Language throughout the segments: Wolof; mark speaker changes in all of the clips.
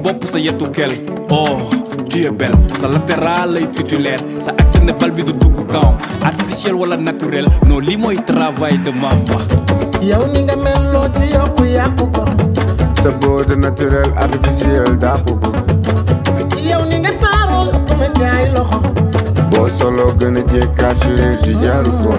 Speaker 1: bopp sa yetu kel. Oh tu es belle sa latéral lay titulaire sa accès ne bal bi du dugg kaw artificiel wala naturel non lii mooy travail de mamba.
Speaker 2: yow ni nga mel loo ci yokku yàqu ko.
Speaker 3: sa beauté naturel artificiel dàqu ko.
Speaker 2: yow ni nga taaroo ëpp ma jaay loxo.
Speaker 3: boo solo gën a jekkaat chirurgie jaru ko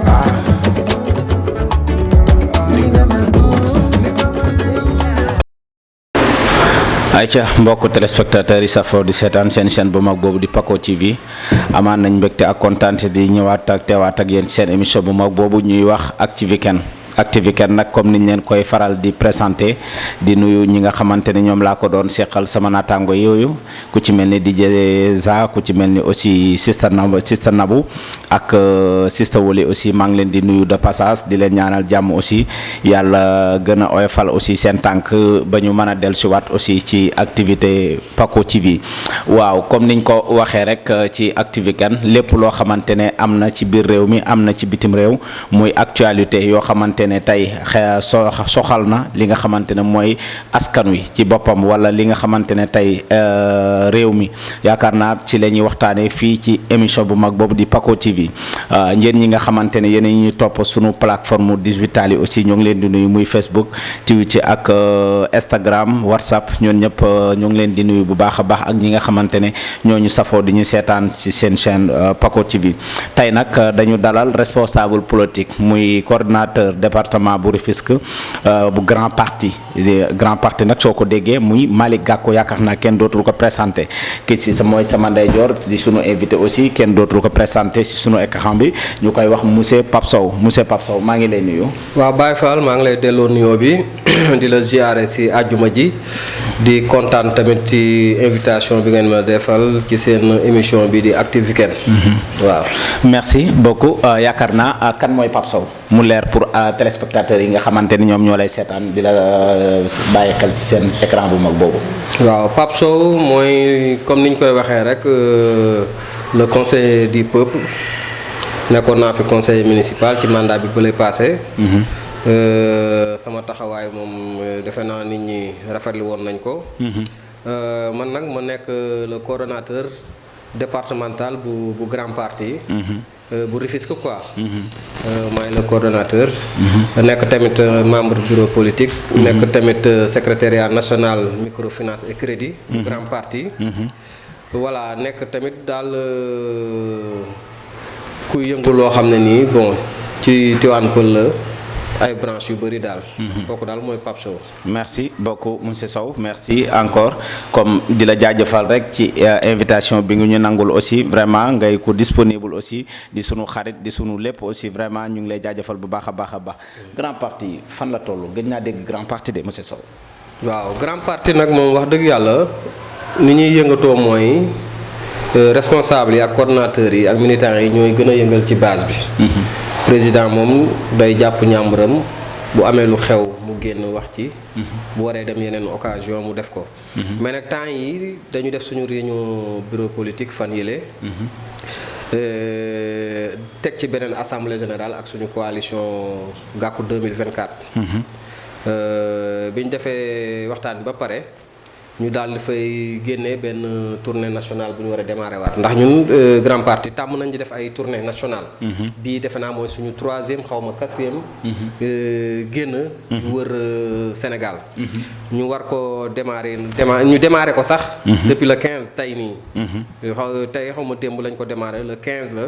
Speaker 4: ayca mbokk téléspectateurs yi safoo di seetaan seen chaîne bu mag boobu di Paco TV amaan nañ mbégte ak kontaante di ñëwaat ak teewaat ak yéen seen émission bu mag boobu ñuy wax Actu Weekend. Actu Weekend nag comme niñ leen koy faral di présenté di nuyu ñi nga xamante ne ñoom laa ko doon seqal sama naataango yooyu ku ci mel ni DJ Za ku ci mel ni aussi Sister Nabou ak Sister Woli aussi maa ngi leen di nuyu de passage di leen ñaanal jàmm aussi yàlla gën a oyofal aussi seen tànk ba ñu mën a dellusiwaat aussi ci activité Paco TV waaw comme niñ ko waxee rek ci Actu Weekend lépp loo xamante ne am na ci biir réew mi am na ci bitim réew muy actualité yoo xamante ne tey soxal na li nga xamante ne mooy askan wi ci boppam wala li nga xamante ne tey réew mi yaakaar naa ci la ñuy waxtaanee fii ci émission bu mag boobu di Paco TV njeen ñi nga xamante ne yéen ñuy topp sunu plateforme digitale yi aussi ñoo ngi leen di nuyu muy Facebook Twitch ak Instagram WhatsApp ñoon ñëpp ñoo ngi leen di nuyu bu baax a baax ak ñi nga xamante ne ñooñu safoo di ñu seetaan ci seen chaîne Paco TV tey nag dañu dalal responsable politique muy coordinateur département bu Rufisque bu grand parti nag soo ko déggee muy Malick Gakou yaakaar naa kenn dootul ko présenté ki ci mooy sama ndeyjoor di sunu invité aussi kenn dootul ko présenté ci sunu écran bi ñu koy wax monsieur Pape Sow maa ngi lay nuyu.
Speaker 5: waaw Baye Fall maa ngi lay delloo nuyoo bi di la ziare ci àjjuma ji di kontaan tamit ci invitation bi ngeen ma defal ci seen émission bi di Actu Weekend. waaw
Speaker 4: merci beaucoup yaakaar naa kan mooy Pape Sow mu leer pour téléspectateurs yi nga xamante ni ñoom ñoo lay seetaan di la bàyyi xel ci seen écran bu mag boobu.
Speaker 5: waaw Pape Sow mooy comme niñ koy waxee rek le conseiller du peuple nekkoon naa fi conseiller municipal ci mandat bi ba lay passé. sama taxawaay moom defe naa nit ñi rafetlu woon nañ ko. man nag ma nekk le coordonnateur départemental bu grand parti. bu Rufisque quoi. maay le coordonnateur. nekk tamit membre bureau politique. nekk tamit secrétariat national microfinance et crédit. bu grand parti. voilà nekk tamit daal kuy yëngu loo xam ne nii bon ci Tivaouane Peulh la ay branches yu bëri daal. kooku daal mooy Pape Sow.
Speaker 4: merci beaucoup monsieur Sow merci encore comme di la jaajëfal rek ci invitation bi nga ñu nangul aussi vraiment ngay ko disponible aussi di sunu xarit di sunu lépp aussi vraiment ñu ngi lay jaajëfal bu baax a baax a baax grand parti fan la toll gëj naa dégg grand parti de monsieur Sow.
Speaker 5: waaw grand parti nag moom wax dëgg yàlla ni ñuy yëngatoo mooy responsable yi ak coordonnateurs yi ak militants yi ñooy gën a yëngal ci base bi. président moom day jàpp ñàmburam bu amee lu xew mu génn wax ci. bu waree dem yeneen occasion mu def ko. mais nag temps yi dañu def suñu réunion bureau politique fan yële. teg ci beneen assemblée générale ak suñu coalition Gakou 2024. bi ñu defee waxtaan bi ba pare ñu daal di fay génnee benn tournée nationale bu ñu war a démarrer waat ndax ñun grand parti tàmm nañ di def ay tournée nationale. bii defe naa mooy suñu 3e xaw ma 4e. génn. wër Sénégal. ñu war ko ñu démarrer ko sax. depuis le 15 tey nii. tey xaw ma démb lañ ko démarrer le 15 la.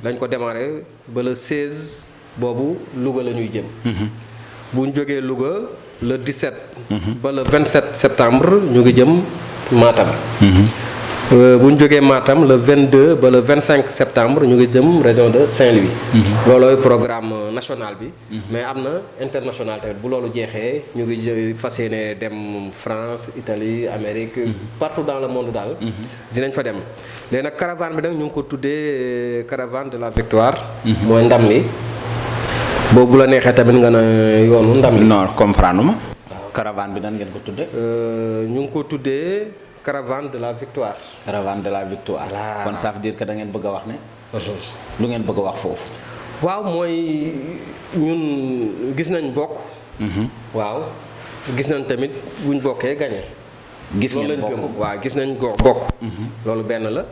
Speaker 5: lañ ko démarrer ba le 16 boobu Louga la ñuy jëm. bu ñu jógee Louga le 17. ba le 27 septembre ñu ngi jëm Matam. bu ñu jógee Matam le 22 ba le 25 septembre ñu ngi jëm région de Saint-Louis. loolooy programme national bi. mais am na international tamit bu loolu jeexee ñu ngi fas yéene dem France Italie Amérique. partout dans le monde daal. dinañ fa dem léegi nag caravane bi nag ñu ngi ko tuddee caravane de la victoire. mooy ndam li. boobu la neexee tamit nga ne yoonu ndam li.
Speaker 4: non comprendre ma. caravane bi nan ngeen ko tuddee.
Speaker 5: ñu ngi ko tuddee caravane de la victoire.
Speaker 4: caravane de la victoire.
Speaker 5: voilà
Speaker 4: kon ça veut dire que da ngeen bëgg a wax ne. lu ngeen bëgg a wax foofu.
Speaker 5: waaw mooy ñun gis nañ bokk. waaw gis nañ tamit buñ bokkee gagné.
Speaker 4: gis
Speaker 5: loolu
Speaker 4: ngeen
Speaker 5: lañ gëm
Speaker 4: bokk.
Speaker 5: waaw gis nañ bokk. loolu benn la.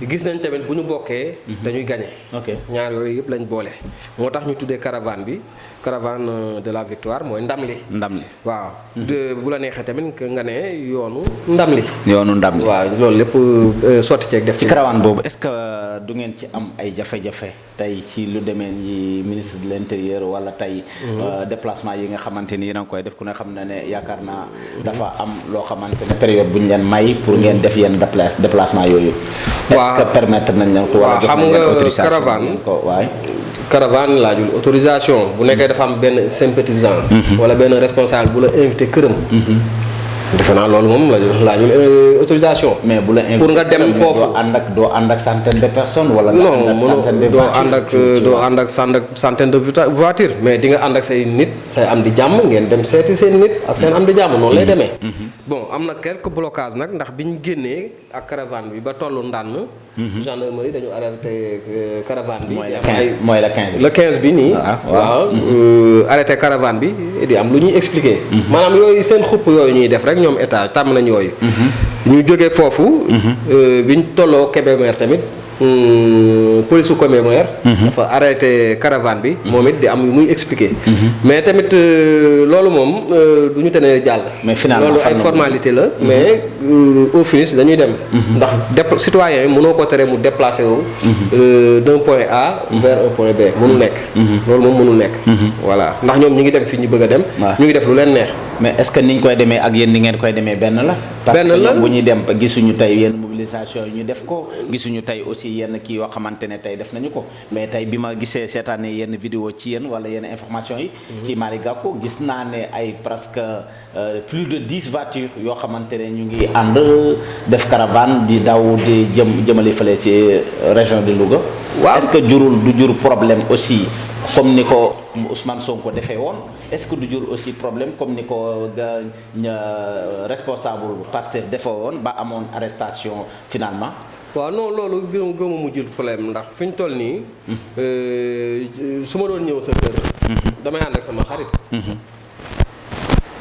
Speaker 5: gis nañ tamit bu ñu bokkee. dañuy gagné.
Speaker 4: ok
Speaker 5: ñaar yooyu yëpp lañ boole. moo tax ñu tuddee caravane bi caravane de la victoire mooy ndam li.
Speaker 4: ndam li
Speaker 5: waaw. bu la neexee tamit nga ne yoonu ndam li.
Speaker 4: yoonu ndam li.
Speaker 5: waaw loolu lépp sotti ceeg def
Speaker 4: ci caravane boobu est-ce que du ngeen ci am ay jafe-jafe tey ci lu demee ni ministre de l'intérieur wala tey déplacement yi nga xamante ni yéen a ngi koy def ku ne xam na ne yaakaar naa dafa am loo xamante ne période bu ñu leen may pour ngeen def yenn déplacement yooyu. est-ce que permettre nañ leen ko. wala jox nañ leen autorisation
Speaker 5: caravane
Speaker 4: ko waay.
Speaker 5: caravane laajul autorisation bu nekkee dafa am benn sympathisant. wala benn responsable bu la invité këram. defe naa loolu moom laajul autorisation.
Speaker 4: mais bu la invité
Speaker 5: pour nga dem foofu
Speaker 4: doo ànd ak centaine de personnes. wala nga ànd ak centaine de voitures
Speaker 5: doo ànd ak centaine de voitures mais di nga ànd ak say nit say am di jàmm ngeen dem seeti seen nit ak seen am di jàmm noonu lay demee. bon am na quelques blocages nag ndax bi ñu génnee ak caravane bi ba tollu ndànn. gendarmerie dañu arrêté caravane bi.
Speaker 4: mooy le 15
Speaker 5: le 15 bi nii. waaw arrêté caravane bi di am lu ñuy expliquer. maanaam yooyu seen xupp yooyu ñuy def rek ñoom état tàmm nañ yooyu. ñu jógee foofu. biñ tolloo Kébémer tamit. police su Kébémer dafa arrêté caravane bi. moom it di am yu muy expliquer. mais tamit loolu moom du ñu tenee jàll.
Speaker 4: mais finalement
Speaker 5: loolu ay formalité la. mais au finish dañuy dem. ndax citoyen yi mënoo ko tere mu déplacé wu. d'un point A vers un point B mënul nekk. loolu moom mënul nekk. voilà ndax ñoom ñi ngi dem fi ñu bëgg a dem. ñu ngi def lu leen neex.
Speaker 4: mais est-ce que niñ koy demee ak yéen ni ngeen koy demee benn la. parce que ñoom bu ñuy dem gisuñu tey yenn mobilisation yi ñu def ko gisuñu tey aussi yenn kii yoo xamante ne tey def nañu ko mais tey bi ma gisee seetaane yenn vidéo ci yéen wala yenn information yi. ci Malick Gakou gis naa ne ay presque plus de 10 voitures yoo xamante ne ñu ngi ànd def caravane di daw di jëmali fële ci région de Louga.
Speaker 5: waaw
Speaker 4: est-ce que du jur problème aussi. comme ni ko Ousmane Sonko defee woon est-ce que du jur aussi problème comme ni ko responsable Pastef defee woon ba amoon arrestation finalement.
Speaker 5: waaw non loolu gëmu mu jur problème ndax fi ñu toll nii su ma doon ñëw sa kër. damay ànd ak sama xarit.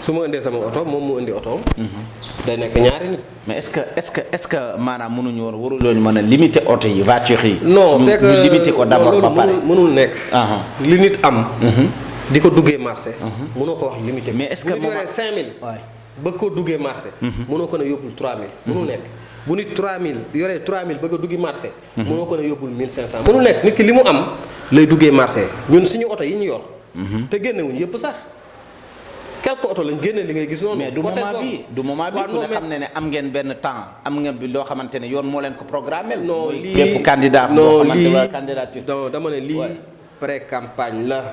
Speaker 5: su ma indee sama oto moom mu indi otoom. day nekk ñaari nit.
Speaker 4: mais est-ce que maanaam mënuñu woon waruloo ñu mën a limiter oto yi voitures yi.
Speaker 5: non fekk
Speaker 4: ñu limiter ko d'abord ba pare
Speaker 5: mënul nekk. li nit am. di ko duggee marché. mënoo ko wax limité.
Speaker 4: mais est-ce que
Speaker 5: bu nit yoree 5000.
Speaker 4: waay
Speaker 5: bëgg koo duggee marché. mënoo ko ne yóbbul 3000. mënul nekk bu nit 3000 yoree 3000 bëgg a duggi marché. mënoo ko ne yóbbul 1500. mënul nekk nit ki li mu am lay duggee marché ñun suñu oto yi ñu yor. te génnewuñ yëpp sax. quelques oto lañ génne li ngay gis noonu.
Speaker 4: mais du moment bi ku ne xam ne am ngeen benn temps am ngeen bi loo xamante ne yoon moo leen ko programmé.
Speaker 5: non lii
Speaker 4: bépp candidat boo xamante ne candidature.
Speaker 5: non dama ne lii pré campagne la.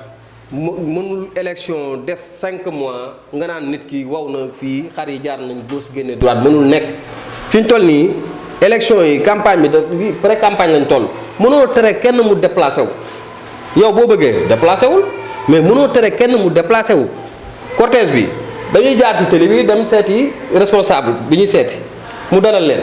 Speaker 5: mënul élection des 5 mois nga naan nit ki waw na fii xar yi jaar nañ gauche génne droite mënul nekk. fi ñu toll nii élection yi campagne bi da pré campagne lañ toll mënoo tere kenn mu déplacé wu yow boo bëggee déplacé wul mais mënoo tere kenn mu déplacé wu. cortège bi dañuy jaar ci télé bi dem seeti responsable bi ñuy seeti mu dalal leen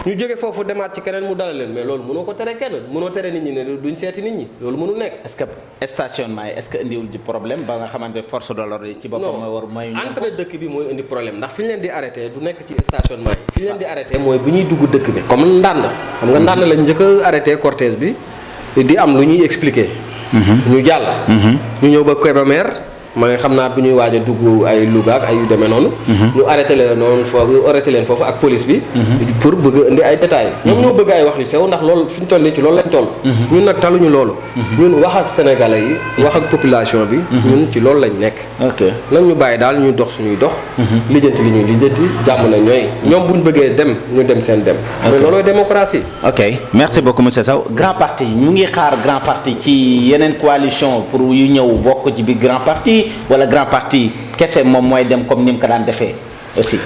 Speaker 5: ñu jóge foofu demaat ci keneen mu dalal leen mais loolu mënoo ko tere kenn mënoo tere nit ñi ne duñ seeti nit ñi loolu mënul nekk.
Speaker 4: est-ce que stationnement yi est-ce que indiwul ci problème ba nga xamante force de l'ordre yi ci boppam mooy war may
Speaker 5: entrée dëkk bi mooy indi problème ndax fi ñu leen di arrêté du nekk ci stationnement yi fi ñu leen di arrêté mooy bu ñuy dugg dëkk bi comme ndànd xam nga ndànd lañ njëkk a arrêté cortège bi di am lu ñuy expliquer. ñu jàll. ñu ñëw ba Kébémer ma nga xam naa bu ñuy waaj a dugg ay Louga ak ay yu demee noonu. ñu arrêté leen foofu ak police bi. pour bëgg indi ay détails. ñoom ñoo bëgg ay wax yu sew ndax loolu fi ñu toll nii ci loolu lañ toll. ñun nag taluñu loolu. ñun wax ak sénégalais yi. wax ak population bi. ñun ci loolu lañ nekk.
Speaker 4: ok
Speaker 5: nan ñu bàyyi daal ñu dox suñuy dox. lijjanti li ñuy lijjanti jàmm na ñooy. ñoom bu ñu bëggee dem ñu dem seen dem. mais loolooy démocratie.
Speaker 4: ok merci beaucoup monsieur Sow grand parti ñu ngi xaar grand parti ci yeneen coalition pour yu ñëw bokk ci biir grand parti. wala grand parti kese moom mooy dem comme ni mu ko daan defee aussi.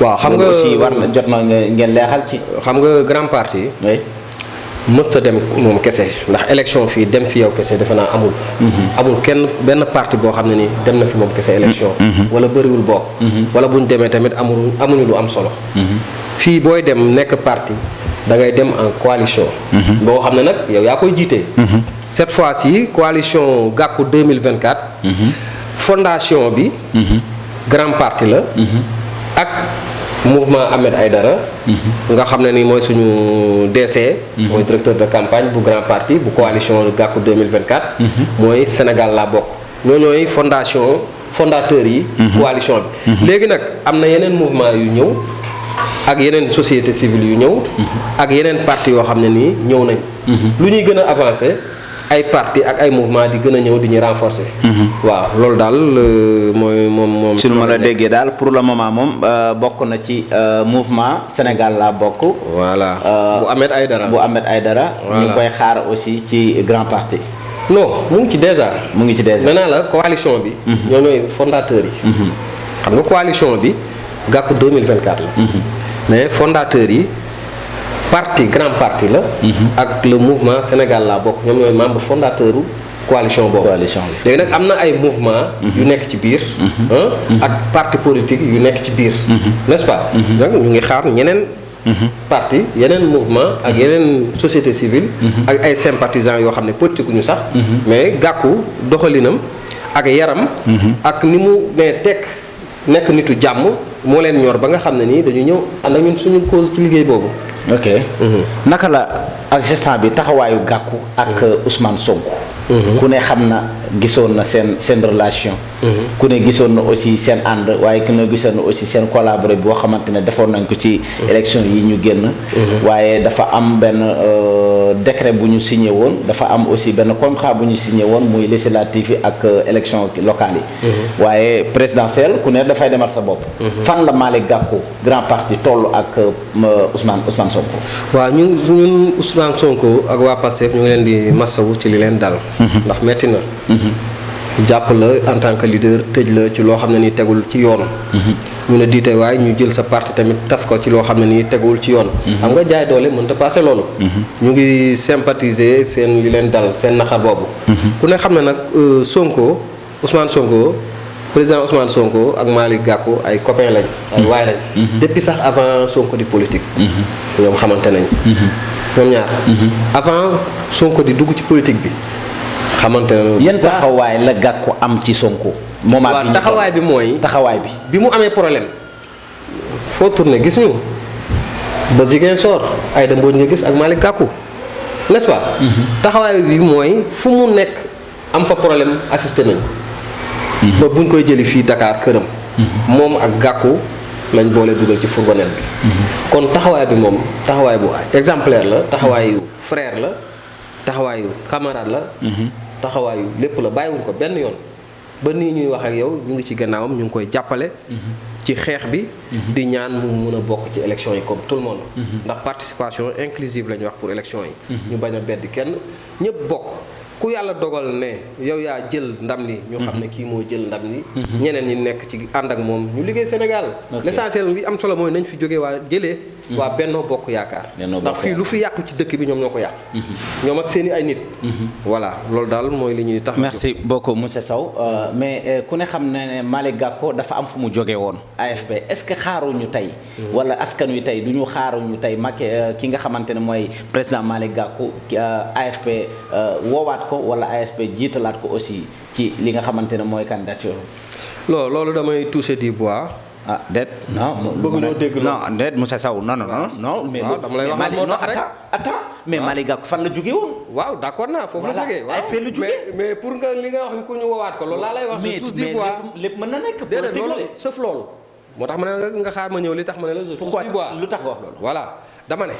Speaker 5: waaw xam nga
Speaker 4: aussi war na jot na ngeen leexal ci.
Speaker 5: xam nga grand parti.
Speaker 4: oui.
Speaker 5: mësta dem moom kese ndax élection fii dem fi yow kese defe naa amul. amul kenn benn parti boo xam ne ni dem na fi moom kese élection. wala bëriwul bokk. wala bu ñu demee tamit amuñu lu am solo. fii booy dem nekk parti da ngay dem en coalition. boo xam ne nag yow yaa koy jiite. cette fois-ci coalition Gakou 2024. fondation bi. grand parti la. ak mouvement Ahmed Aïdara. nga xam ne ni mooy suñu DC. mooy directeur de campagne bu grand parti bu coalition Gakou 2024. mooy Sénégal laa bokk. ñooy fondateurs yi. coalition bi. léegi nag am na yeneen mouvement yu ñëw ak yeneen société civile yu ñëw. ak yeneen parti yoo xam ne nii ñëw nañ. lu ñuy gën a avancer. ay parti ak ay mouvement di gën a ñëw di ñu renforcer. waaw loolu daal mooy moom.
Speaker 4: su ma la déggee daal pour le moment moom bokk na ci mouvement Sénégal laa bokk.
Speaker 5: voilà bu Ahmed Aïdara.
Speaker 4: ñu ngi koy xaar aussi ci grand parti.
Speaker 5: non mu ngi ci déjà. maintenant la coalition bi. ñooy fondateurs yi. xam nga coalition bi Gakou 2024 la. mais fondateurs yi. grand parti la. ak le mouvement Sénégal laa bokk ñoom ñooy membre fondateur coalition boobu. léegi nag am na ay mouvement yu nekk ci biir. ak parti politique yu nekk ci biir. n'est-ce pas. donc ñu ngi xaar ñeneen. parti yeneen mouvement ak yeneen société civile. ak ay sympathisants yoo xam ne politique ñu sax. mais Gakou doxalinam ak yaram. ak ni mu tekk nekk nitu jàmm moo leen ñor ba nga xam ne nii dañu ñëw ànd ak ñun suñu cause ci liggéey boobu.
Speaker 4: ok naka la ak gestion bi taxawaayu Gakou ak Ousmane Sonko. ku ne xam na gisoon na seen relation. ku ne gisoon na aussi seen ànd waaye ku ne gisoon na aussi seen collaboré boo xamante ne defoon nañ ko ci élection yi ñu génn. waaye dafa am benn décret bu ñu signé woon dafa am aussi benn contrat bu ñu signé woon muy législatif yi ak élection locale yi. waaye présidentielle ku ne dafay demal sa bopp. fan la Malick Gakou grand parti toll ak Ousmane Sonko.
Speaker 5: waaw ñun Ousmane Sonko ak waa Pastef ñu ngi leen di masawu ci li leen dal. ndax metti na. jàpp la en tant que leader tëj la ci loo xam ne nii tegul ci yoon. ñu ne diite waaye ñu jël sa parti tamit tas ko ci loo xam ne nii tegul ci yoon. xam nga jaay doole mënut a passé loolu. ñu ngi sympathiser seen li leen dal seen naqar boobu. ku ne xam ne nag Ousmane Sonko président Ousmane Sonko ak Malick Gakou ay copains lañ. ay waay lañ. depuis sax avant Sonko di politique. ñoom xamante nañ. ñoom ñaar. avant Sonko di dugg ci politique bi. xamante ne
Speaker 4: yan taxawaay la Gakou am ci Sonko. moment bi
Speaker 5: taxawaay bi mooy.
Speaker 4: taxawaay bi
Speaker 5: mu amee problème foo tourné gis ñu ba Ziguinchor Aïda Mbodj nga gis ak Malick Gakou n'est-ce pas. taxawaay bi mooy fu mu nekk am fa problème assisté nañ ko. ba buñ koy jëli fii Dakar këram. moom ak Gakou lañ boole dugal ci fourgonnette bi. kon taxawaay bi moom taxawaay bu exemplaire la taxawaayu frère la taxawaayu camarade la. taxawaayu lépp la bàyyiwuñ ko benn yoon ba nii ñuy wax ak yow ñu ngi ci gannaawam ñu ngi koy jàppale. ci xeex bi. di ñaan mu mun a bokk ci élection yi comme tout le monde. ndax participation inclusive la ñu wax pour élection yi. ñu bañ a bedd kenn ñëpp bokk. ku yàlla dogal ne yow yaa jël ndam li ñu xam ne kii moo jël ndam li ñeneen ñi nekk ci ànd ak moom ñu liggéey Sénégal. l'essentiel bi am solo mooy nañ fi jógee waa jëlee. waa Benno Bokk Yaakaar. ndax fii lu fi yàqu ci dëkk bi ñoom ñoo ko yàq. ñoom ak seen i ay nit. voilà loolu daal mooy li ñuy tax.
Speaker 4: merci beaucoup monsieur Sow mais ku ne xam ne Malick Gakou dafa am fu mu jógee woon AFP est-ce que xaaruñu tey. wala askan wi tey du ñu xaaruñu tey Macky ki nga xamante ne mooy président Malick Gakou AFP woowaat ko wala AFP jiitalaat ko aussi ci li nga xamante ne mooy candidature.
Speaker 5: loolu damay toucher du bois.
Speaker 4: ah déet non.
Speaker 5: bëgg ñoo dégg
Speaker 4: non déet monsieur Sow non. mais
Speaker 5: dama lay wax moo tax rek
Speaker 4: attends mais Malick Gakou fan la jógee woon.
Speaker 5: waaw d'accord naa foofu la jógee. waaw
Speaker 4: AFP la jógee
Speaker 5: mais pour nga li nga wax ku ñu woowaat ko loolu laa lay wax.
Speaker 4: mais
Speaker 5: touche du bois
Speaker 4: lépp mën na nekk.
Speaker 5: déedéet loolu sauf loolu. moo tax ma ne nga xaar ma ñëw li tax ma ne la. touche du bois
Speaker 4: lu tax nga wax loolu.
Speaker 5: voilà dama ne.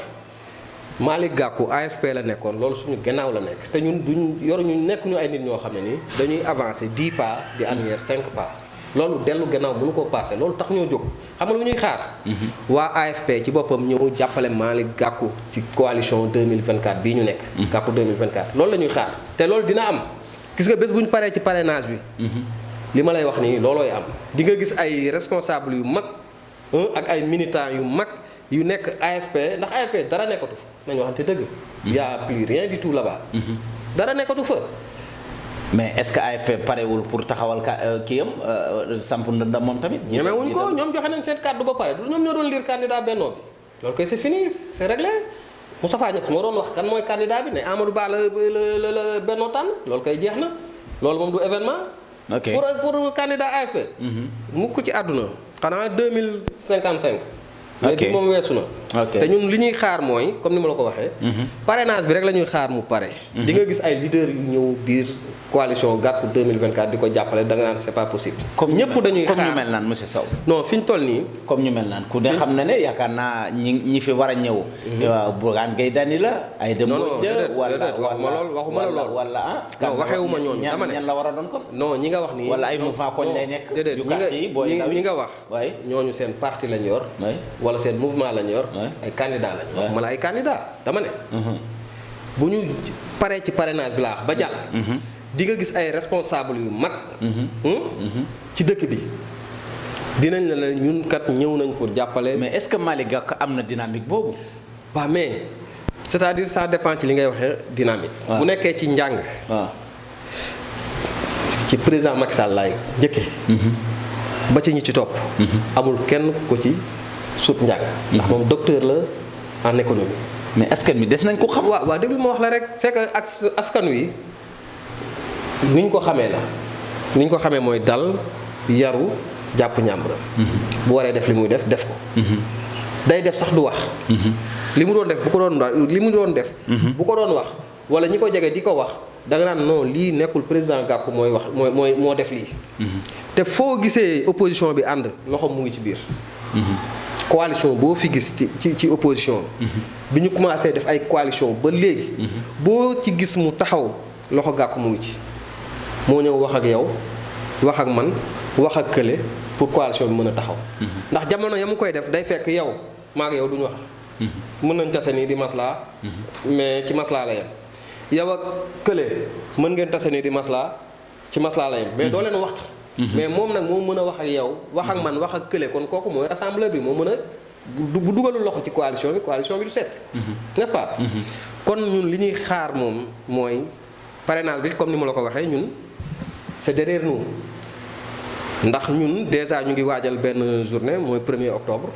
Speaker 5: Malick Gakou AFP la nekkoon loolu suñu gannaaw la nekk te ñun yoruñu nekkuñu ay nit ñoo xam ne nii dañuy avancer 10 pas di arrière 5 pas loolu dellu gannaaw mënu koo passé loolu tax ñoo jóg xam nga lu ñuy xaar. waa AFP ci boppam ñëw jàppale Malick Gakou ci coalition 2024 bii ñu nekk. Gakou 2024 loolu la ñuy xaar te loolu dina am gis nga bés bu ñu paree ci parrainage bi. li ma lay wax nii loolooy am di nga gis ay responsables yu mag ak ay militants yu mag. yu nekk AFP ndax AFP dara nekkatu fa nañu waxante dëgg. y a plus rien du tout là-bas. dara nekkatu fa.
Speaker 4: mais est-ce que AFP parewul pour taxawal kii am samp ndënd moom tamit.
Speaker 5: ñemewuñ ko ñoom joxe nañ seen kàddu ba pare du ñoom ñoo doon lire candidat Benno bi loolu koy c'est fini c'est réglé Moustapha Niasse moo doon wax kan mooy candidat bi ne Amadou Ba la Benno tànn loolu koy jeex na loolu moom du événement.
Speaker 4: ok
Speaker 5: pour candidat AFP. mukk ci àdduna xanaa 2055. mais bi moom weesu na.
Speaker 4: ok
Speaker 5: te ñun li ñuy xaar mooy comme ni ma la ko waxee. parrainage bi rek la ñuy xaar mu pare. di nga gis ay leaders yu ñëw biir coalition Gakou 2024 di ko jàppale da nga naan c'est pas possible.
Speaker 4: comme
Speaker 5: ñëpp dañuy xaar
Speaker 4: comme ñu mel naan monsieur Sow.
Speaker 5: non fi ñu toll nii.
Speaker 4: comme ñu mel naan ku ne xam na ne yaakaar naa ñi fi war a ñëw. waaw Bougane Gueye Dany la. ay dem
Speaker 5: waxuma la lool
Speaker 4: wala ah.
Speaker 5: non waxeewuma ñooñu dama ne
Speaker 4: ñan la war a doon kon.
Speaker 5: non ñi nga wax nii.
Speaker 4: wala ay mouvement koñ lay nekk.
Speaker 5: déedéet
Speaker 4: yu quartier yi booy ndaw yi
Speaker 5: ñi nga wax.
Speaker 4: waay
Speaker 5: ñooñu seen parti lañ yor. wala seen mouvement lañ yor. ay candidat lañ yor. mala ay candidat dama ne. bu ñu paree ci parrainage bi laa ba jàll. di nga gis ay responsable yu mag. ci dëkk bi dinañ la ne ñun kat ñëw nañ pour jàppale.
Speaker 4: mais est-ce que Malick Gakou am na dynamique boobu.
Speaker 5: waaw mais c'est-à-dire ça dépend ci li ngay waxee dynamique. bu nekkee ci njàng.
Speaker 4: waaw
Speaker 5: ci président Macky Sall laay njëkkee. ba ci ñi ci topp. amul kenn ko ci sut njàng. ndax moom docteur la en économie.
Speaker 4: mais askan wi des nañ ko xam.
Speaker 5: waaw déglu ma wax la rek c'est que askan wi ni ñu ko xamee la ni ñu ko xamee mooy dal yaru jàpp ñàmburam. bu waree def li muy def ko. day def sax du wax. li mu doon def bu ko doon wax wala ñi ko jege di ko wax da nga naan non lii nekkul président Gakou mooy wax moo def lii. te foo gisee opposition bi ànd loxoom mu ngi ci biir. coalition boo fi gis ci opposition bi ñu commencé def ay coalition ba léegi. boo ci gis mu taxaw loxo Gakou mu ngi ci. moo ñëw wax ak yow wax ak man wax ak kële pour coalition bi mën a taxaw. ndax jamono ya mu koy def day fekk yow maa ak yow duñu wax. mën nañ tase nii di maslaa. mais ci maslaa la yem. yow ak kële mën ngeen tase nii di maslaa ci maslaa la yem mais doo leen waxtu. mais moom nag moo mën a wax ak yow wax ak man wax ak kële kon kooku mooy rassembleur bi moo mën a bu dugalul loxo ci coalition bi du set. n'est-ce pas. kon ñun li ñuy xaar moom mooy parrainage bi comme ni ma la ko waxee ñun c'est derrière nous ndax ñun déjà ñu ngi waajal benn journée mooy 1er octobre.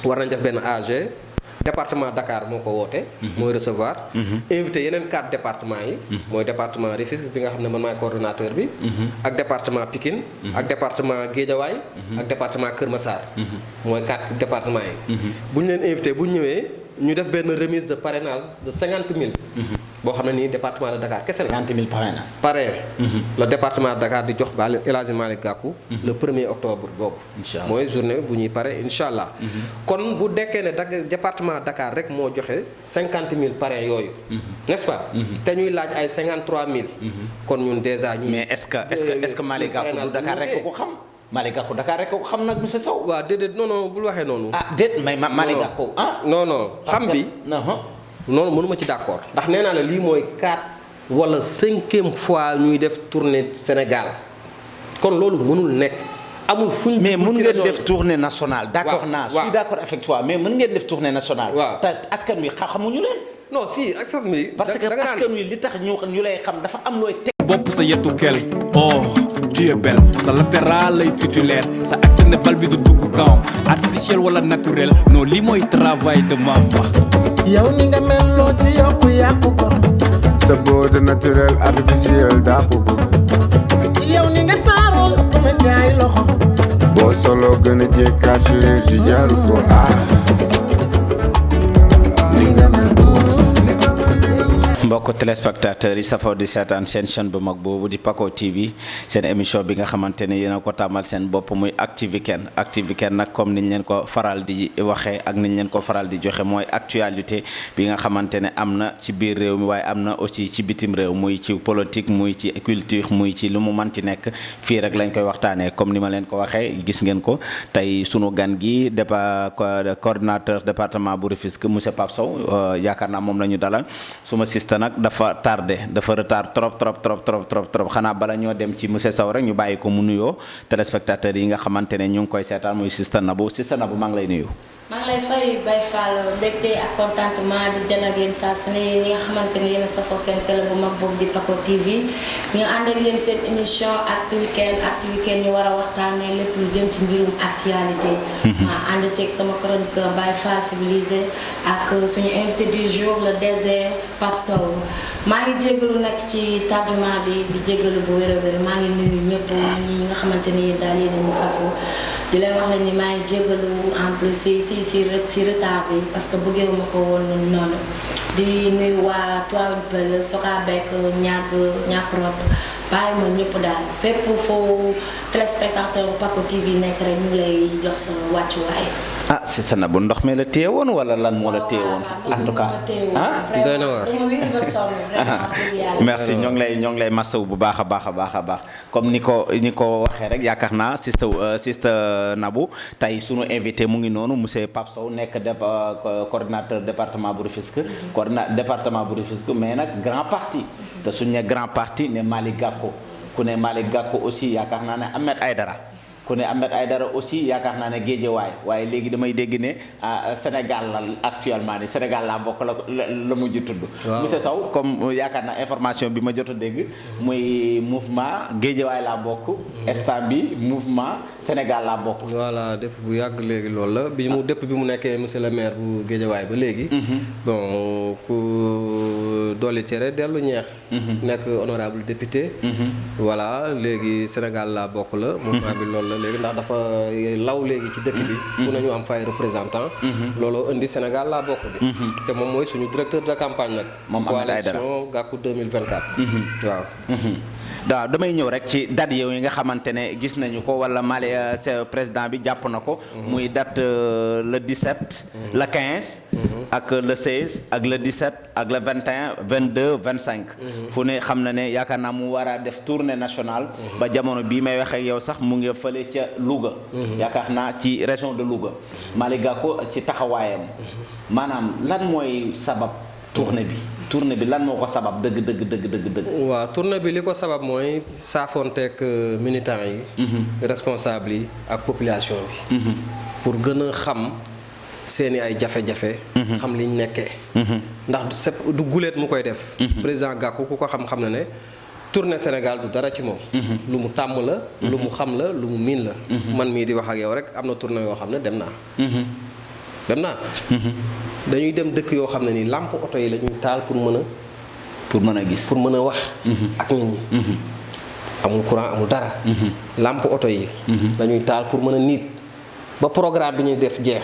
Speaker 5: war nañ def benn AG. département Dakar moo ko woote. mooy recevoir. invité yeneen 4 départements yi. mooy département Rufisque bi nga xam ne man maay coordonnateur bi. ak département Pikine. ak département Guédiawaye. ak département Kër Massar. mooy 4 départements yi. bu ñu leen invité bu ñu ñëwee ñu def benn remise de parrainage de 50 000. boo xam ne nii département de Dakar kese la.
Speaker 4: 50 000 parrainage.
Speaker 5: parrain. le département de Dakar di jox El Hadji Malick Gakou. le 1er octobre boobu.
Speaker 4: incha allah
Speaker 5: mooy journée bu ñuy pare incha allah. kon bu dekkee ne département Dakar rek moo joxe 50 000 parrains yooyu. n'est-ce pas. te ñuy laaj ay 53 000. kon ñun déjà ñu.
Speaker 4: mais est-ce que Malick Gakou du Dakar rek ko xam. Malick Gakou Dakar rek ko xam nag monsieur Sow.
Speaker 5: waaw déedéet non bul waxee noonu.
Speaker 4: ah déet mais Malick Gakou ah.
Speaker 5: non xam bi. noonu mënuma ci d'accord ndax nee naa la lii mooy 4 wala 5e fois ñuy def tournée Sénégal kon loolu mënul nekk amul fuñ.
Speaker 4: mais mën ngeen def tournée nationale. d'accord naa je suis d'accord avec toi mais mën ngeen def tournée nationale.
Speaker 5: waaw
Speaker 4: te askan wi xamuñu leen.
Speaker 5: non fii askan wi.
Speaker 4: parce que askan wi li tax ñu lay xam dafa am looy teg.
Speaker 1: bopp sa yetu kel oh tu es belle sa latéral lay titulaire sa accès ne bal bi du dugg kawam artificiel wala naturel non lii mooy travail de Mamba.
Speaker 2: yow ni nga mel loo ci yàqu ko.
Speaker 3: sa beauté naturel artificiel dàqu ko.
Speaker 2: yow ni nga taaroo ëpp na jaay loxo.
Speaker 3: boo solo gën a jekkaat chirurgie jaru ko
Speaker 2: ni nga mel
Speaker 4: mbokk téléspectateurs yi safoo di seetaan seen chaîne bu mag boobu di Paco TV seen émission bi nga xamante ne yéen a ko tàmmal seen bopp muy Actu Weekend nag comme niñ leen ko faral di waxee ak niñ leen ko faral di joxe mooy actualité bi nga xamante ne am na ci biir réew mi waaye am na aussi ci bitim réew muy ci politique muy ci culture muy ci lu mu manti nekk fii rek lañ koy waxtaanee comme ni ma leen ko waxee gis ngeen ko tey sunu gan gi coordinateur département bu Rufisque monsieur Pape Sow yaakaar naa moom la ñu dalal suma sista nag dafa retard trop xanaa bala ñoo dem ci monsieur Sow rek ñu bàyyi ko mu nuyoo téléspectateurs yi nga xamante ne ñu ngi koy seetaan muy sista Nabou maa ngi lay nuyu.
Speaker 6: maa ngi lay fay Baye Fall mbégte ak contentement di jën ak yéen saa su ne ñi nga xamante ne yéen a safoo seen télé bu mag boobu di Paco TV ñu ànd ak yéen seen émission Actu Weekend ñu war a waxtaanee lépp lu jëm ci mbirum actualité. ma ànd ceeg sama chroniqueur Baye Fall civilisé ak suñu invité du jour le désert Pape Sow maa ngi jégalu nag ci tardement bi di jégalu bu wér a wér maa ngi nuyu ñëpp ñi nga xamante ni daal yéen a ñu safoo di leen wax leen ni maa ngi jégalu en plus si retard bi parce que bëggeewuma ko woon noonu di nuyu waa Tivaouane Peulh Sokabek ñàkk rot bàyyi ma ñëpp daal fépp foo téléspectateur Paco TV nekk rek ñu lay jox sa wàccuwaay.
Speaker 4: ah Sista Nabou ndox mi la téye woon wala lan moo la téye woon en tout cas
Speaker 5: doy na waar
Speaker 4: merci ñoo ngi lay masawu bu baax a baax comme ni ko waxee rek yaakaar naa Sista Nabou tey sunu invité mu ngi noonu monsieur Pape Sow nekk coordinateur département bu Rufisque département bu Rufisque mais nag grand parti te suñu ne grand parti ne Malick Gakou ku ne Malick Gakou aussi yaakaar naa ne Ahmed Aïdara ku ne Ahmed Aïdara aussi yaakaar naa ne Guédiawaye waaye léegi damay dégg ne Sénégal la actuellement ni Sénégal laa bokk la mujj tudd. monsieur Sow comme yaakaar naa information bi ma jot a dégg muy mouvement Guédiawaye laa bokk. instant bi mouvement Sénégal laa bokk.
Speaker 5: voilà depuis bu yàgg léegi loolu la depuis bi mu nekkee monsieur le maire bu Guédiawaye ba léegi. bon ku dolli cere dellu ñeex. nekk honorable député. voilà léegi Sénégal laa bokk la. mouvement bi loolu léegi ndax dafa law léegi ci dëkk bi fu nañu am fay représentant looloo indi Sénégal laa bokk bi te moom mooy suñu directeur de campagne nag
Speaker 4: moom
Speaker 5: coalition Gakou 2024 waaw
Speaker 4: waaw damay ñëw rek ci date yow yi nga xamante ne gis nañu ko wala Mali président bi jàpp na ko muy date le 17 le 15 ak le 16 ak le 17 ak le 21 22 25 fu ne xam na ne yaakaar naa mu war a def tournée nationale ba jamono bii may wax ak yow sax mu ngi fële ca Louga yaakaar naa ci région de Louga Malick Gakou ci taxawaayam maanaam lan mooy sabab tournée bi lan moo ko sabab dëgg.
Speaker 5: waaw tournée bi li ko sabab mooy saafonteeg militants yi. responsables yi ak population bi. pour gën a xam seeni ay jafe-jafe. xam liñ nekkee. ndax du guleet mu koy def. président Gakou ku ko xam na ne tournée Sénégal du dara ci moom. lu mu tàmm la. lu mu xam la lu mu miin la. man mii di wax ak yow rek am na tournée yoo xam ne dem naa. dañuy dem dëkk yoo xam ne ni làmp oto yi la ñuy taal pour mën a gis pour mën a wax ak nit ñi amul courant amul dara làmp oto yi la ñuy taal pour mën a niit ba programme bi ñuy def jeex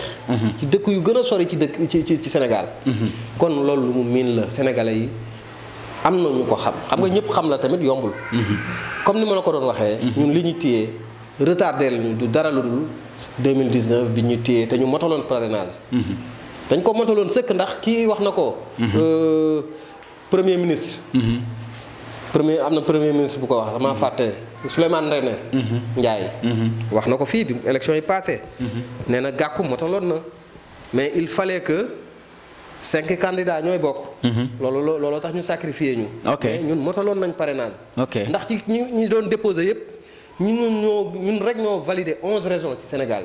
Speaker 5: ci dëkk yu gën a sori ci Sénégal kon loolu lu mu miin la sénégalais yi am na ñu ko xam nga ñëpp xam la tamit yombul comme ni ma la ko doon waxee ñun li ñu téye retardé lañu du dara lu dul 2019 bi ñu téye te ñu motaloon parrainage dañ ko motaloon sëkk ndax kii wax na ko premier ministre am na premier ministre bu ko wax dama fàtte Souleymane Ndéné Ndiaye wax na ko fii bi élection yi passé nee na Gakou motaloon na mais il fallait que 5 candidats ñooy bokk looloo tax ñu sacrifier ñu mais ñun motaloon nañ parrainage ndax ci ñi doon déposé yëpp ñun rek ñoo validé 11 régions ci Sénégal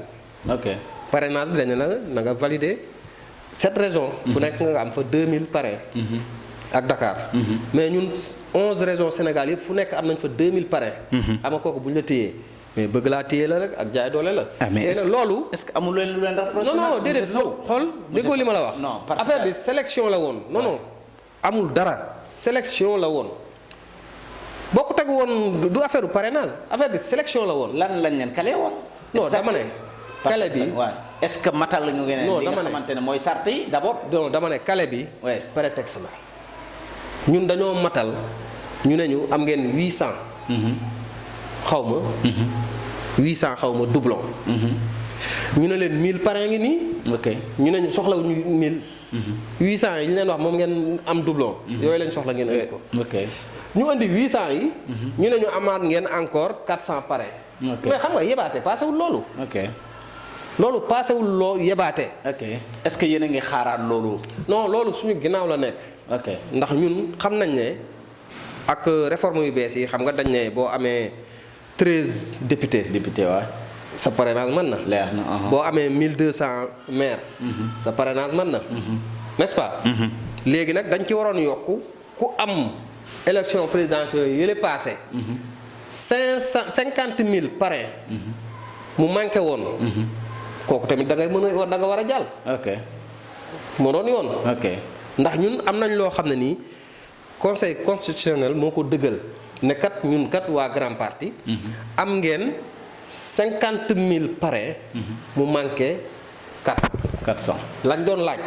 Speaker 5: parrainage bi dañ na nga validé 7 régions fu nekk nga am fa 2000 parrain ak Dakar mais ñun 11 régions Sénégal yëpp fu nekk am nañ fa 2000 parrain ama kooku bu ñu la téyee mais bëgg laa téye la rek ak jaay doole la mais loolu
Speaker 4: est-ce que amul leen lu leen rapproché
Speaker 5: non déedéet xool déggoo li ma la wax affaire bi sélection la woon non amul dara sélection la woon boo ko teg woon du affaire parrainage affaire bi sélection la woon
Speaker 4: lan lañ leen kale woon
Speaker 5: non dama ne kale bi
Speaker 4: waaw est-ce que matal la ñu ngeen li nga xamante ne mooy sart yi d'abord
Speaker 5: non dama ne kale bi prétexte la ñun dañoo matal ñu ne ñu am ngeen 800 xaw ma 800 xaw ma doublon ñu ne leen 1000 parrain ngi nii ñu ne ñu soxlawuñu 1000 800 yi ñu leen wax moom ngeen am doublon yooyu lañ soxla ngeen indi ko ñu indi 800 yi ñu ne ñu amaat ngeen encore 400 parrain mais xam nga yebaate paasewul loolu loolu paasewul loo yebaate
Speaker 4: est-ce que yéen a ngi xaaraat loolu
Speaker 5: non loolu suñu ginnaaw la nekk ndax ñun xam nañ ne ak réforme yu bees yi xam nga dañ ne boo amee 13 député
Speaker 4: waay
Speaker 5: sa parrainage mën na
Speaker 4: leer na
Speaker 5: boo amee 1200 maire sa parrainage mën na n'est-ce pas léegi nag dañ ci waroon yokku ku am élection présidentielle yële passé 50 000 parrain mu manqué woon kooku tamit da nga war a jàll moo doon yoon ndax ñun am nañ loo xam ne nii conseil constitutionnel moo ko dëggal ne kat ñun kat waa grand parti am ngeen 50 000 parrains. mu manqué 400. lañ doon laaj.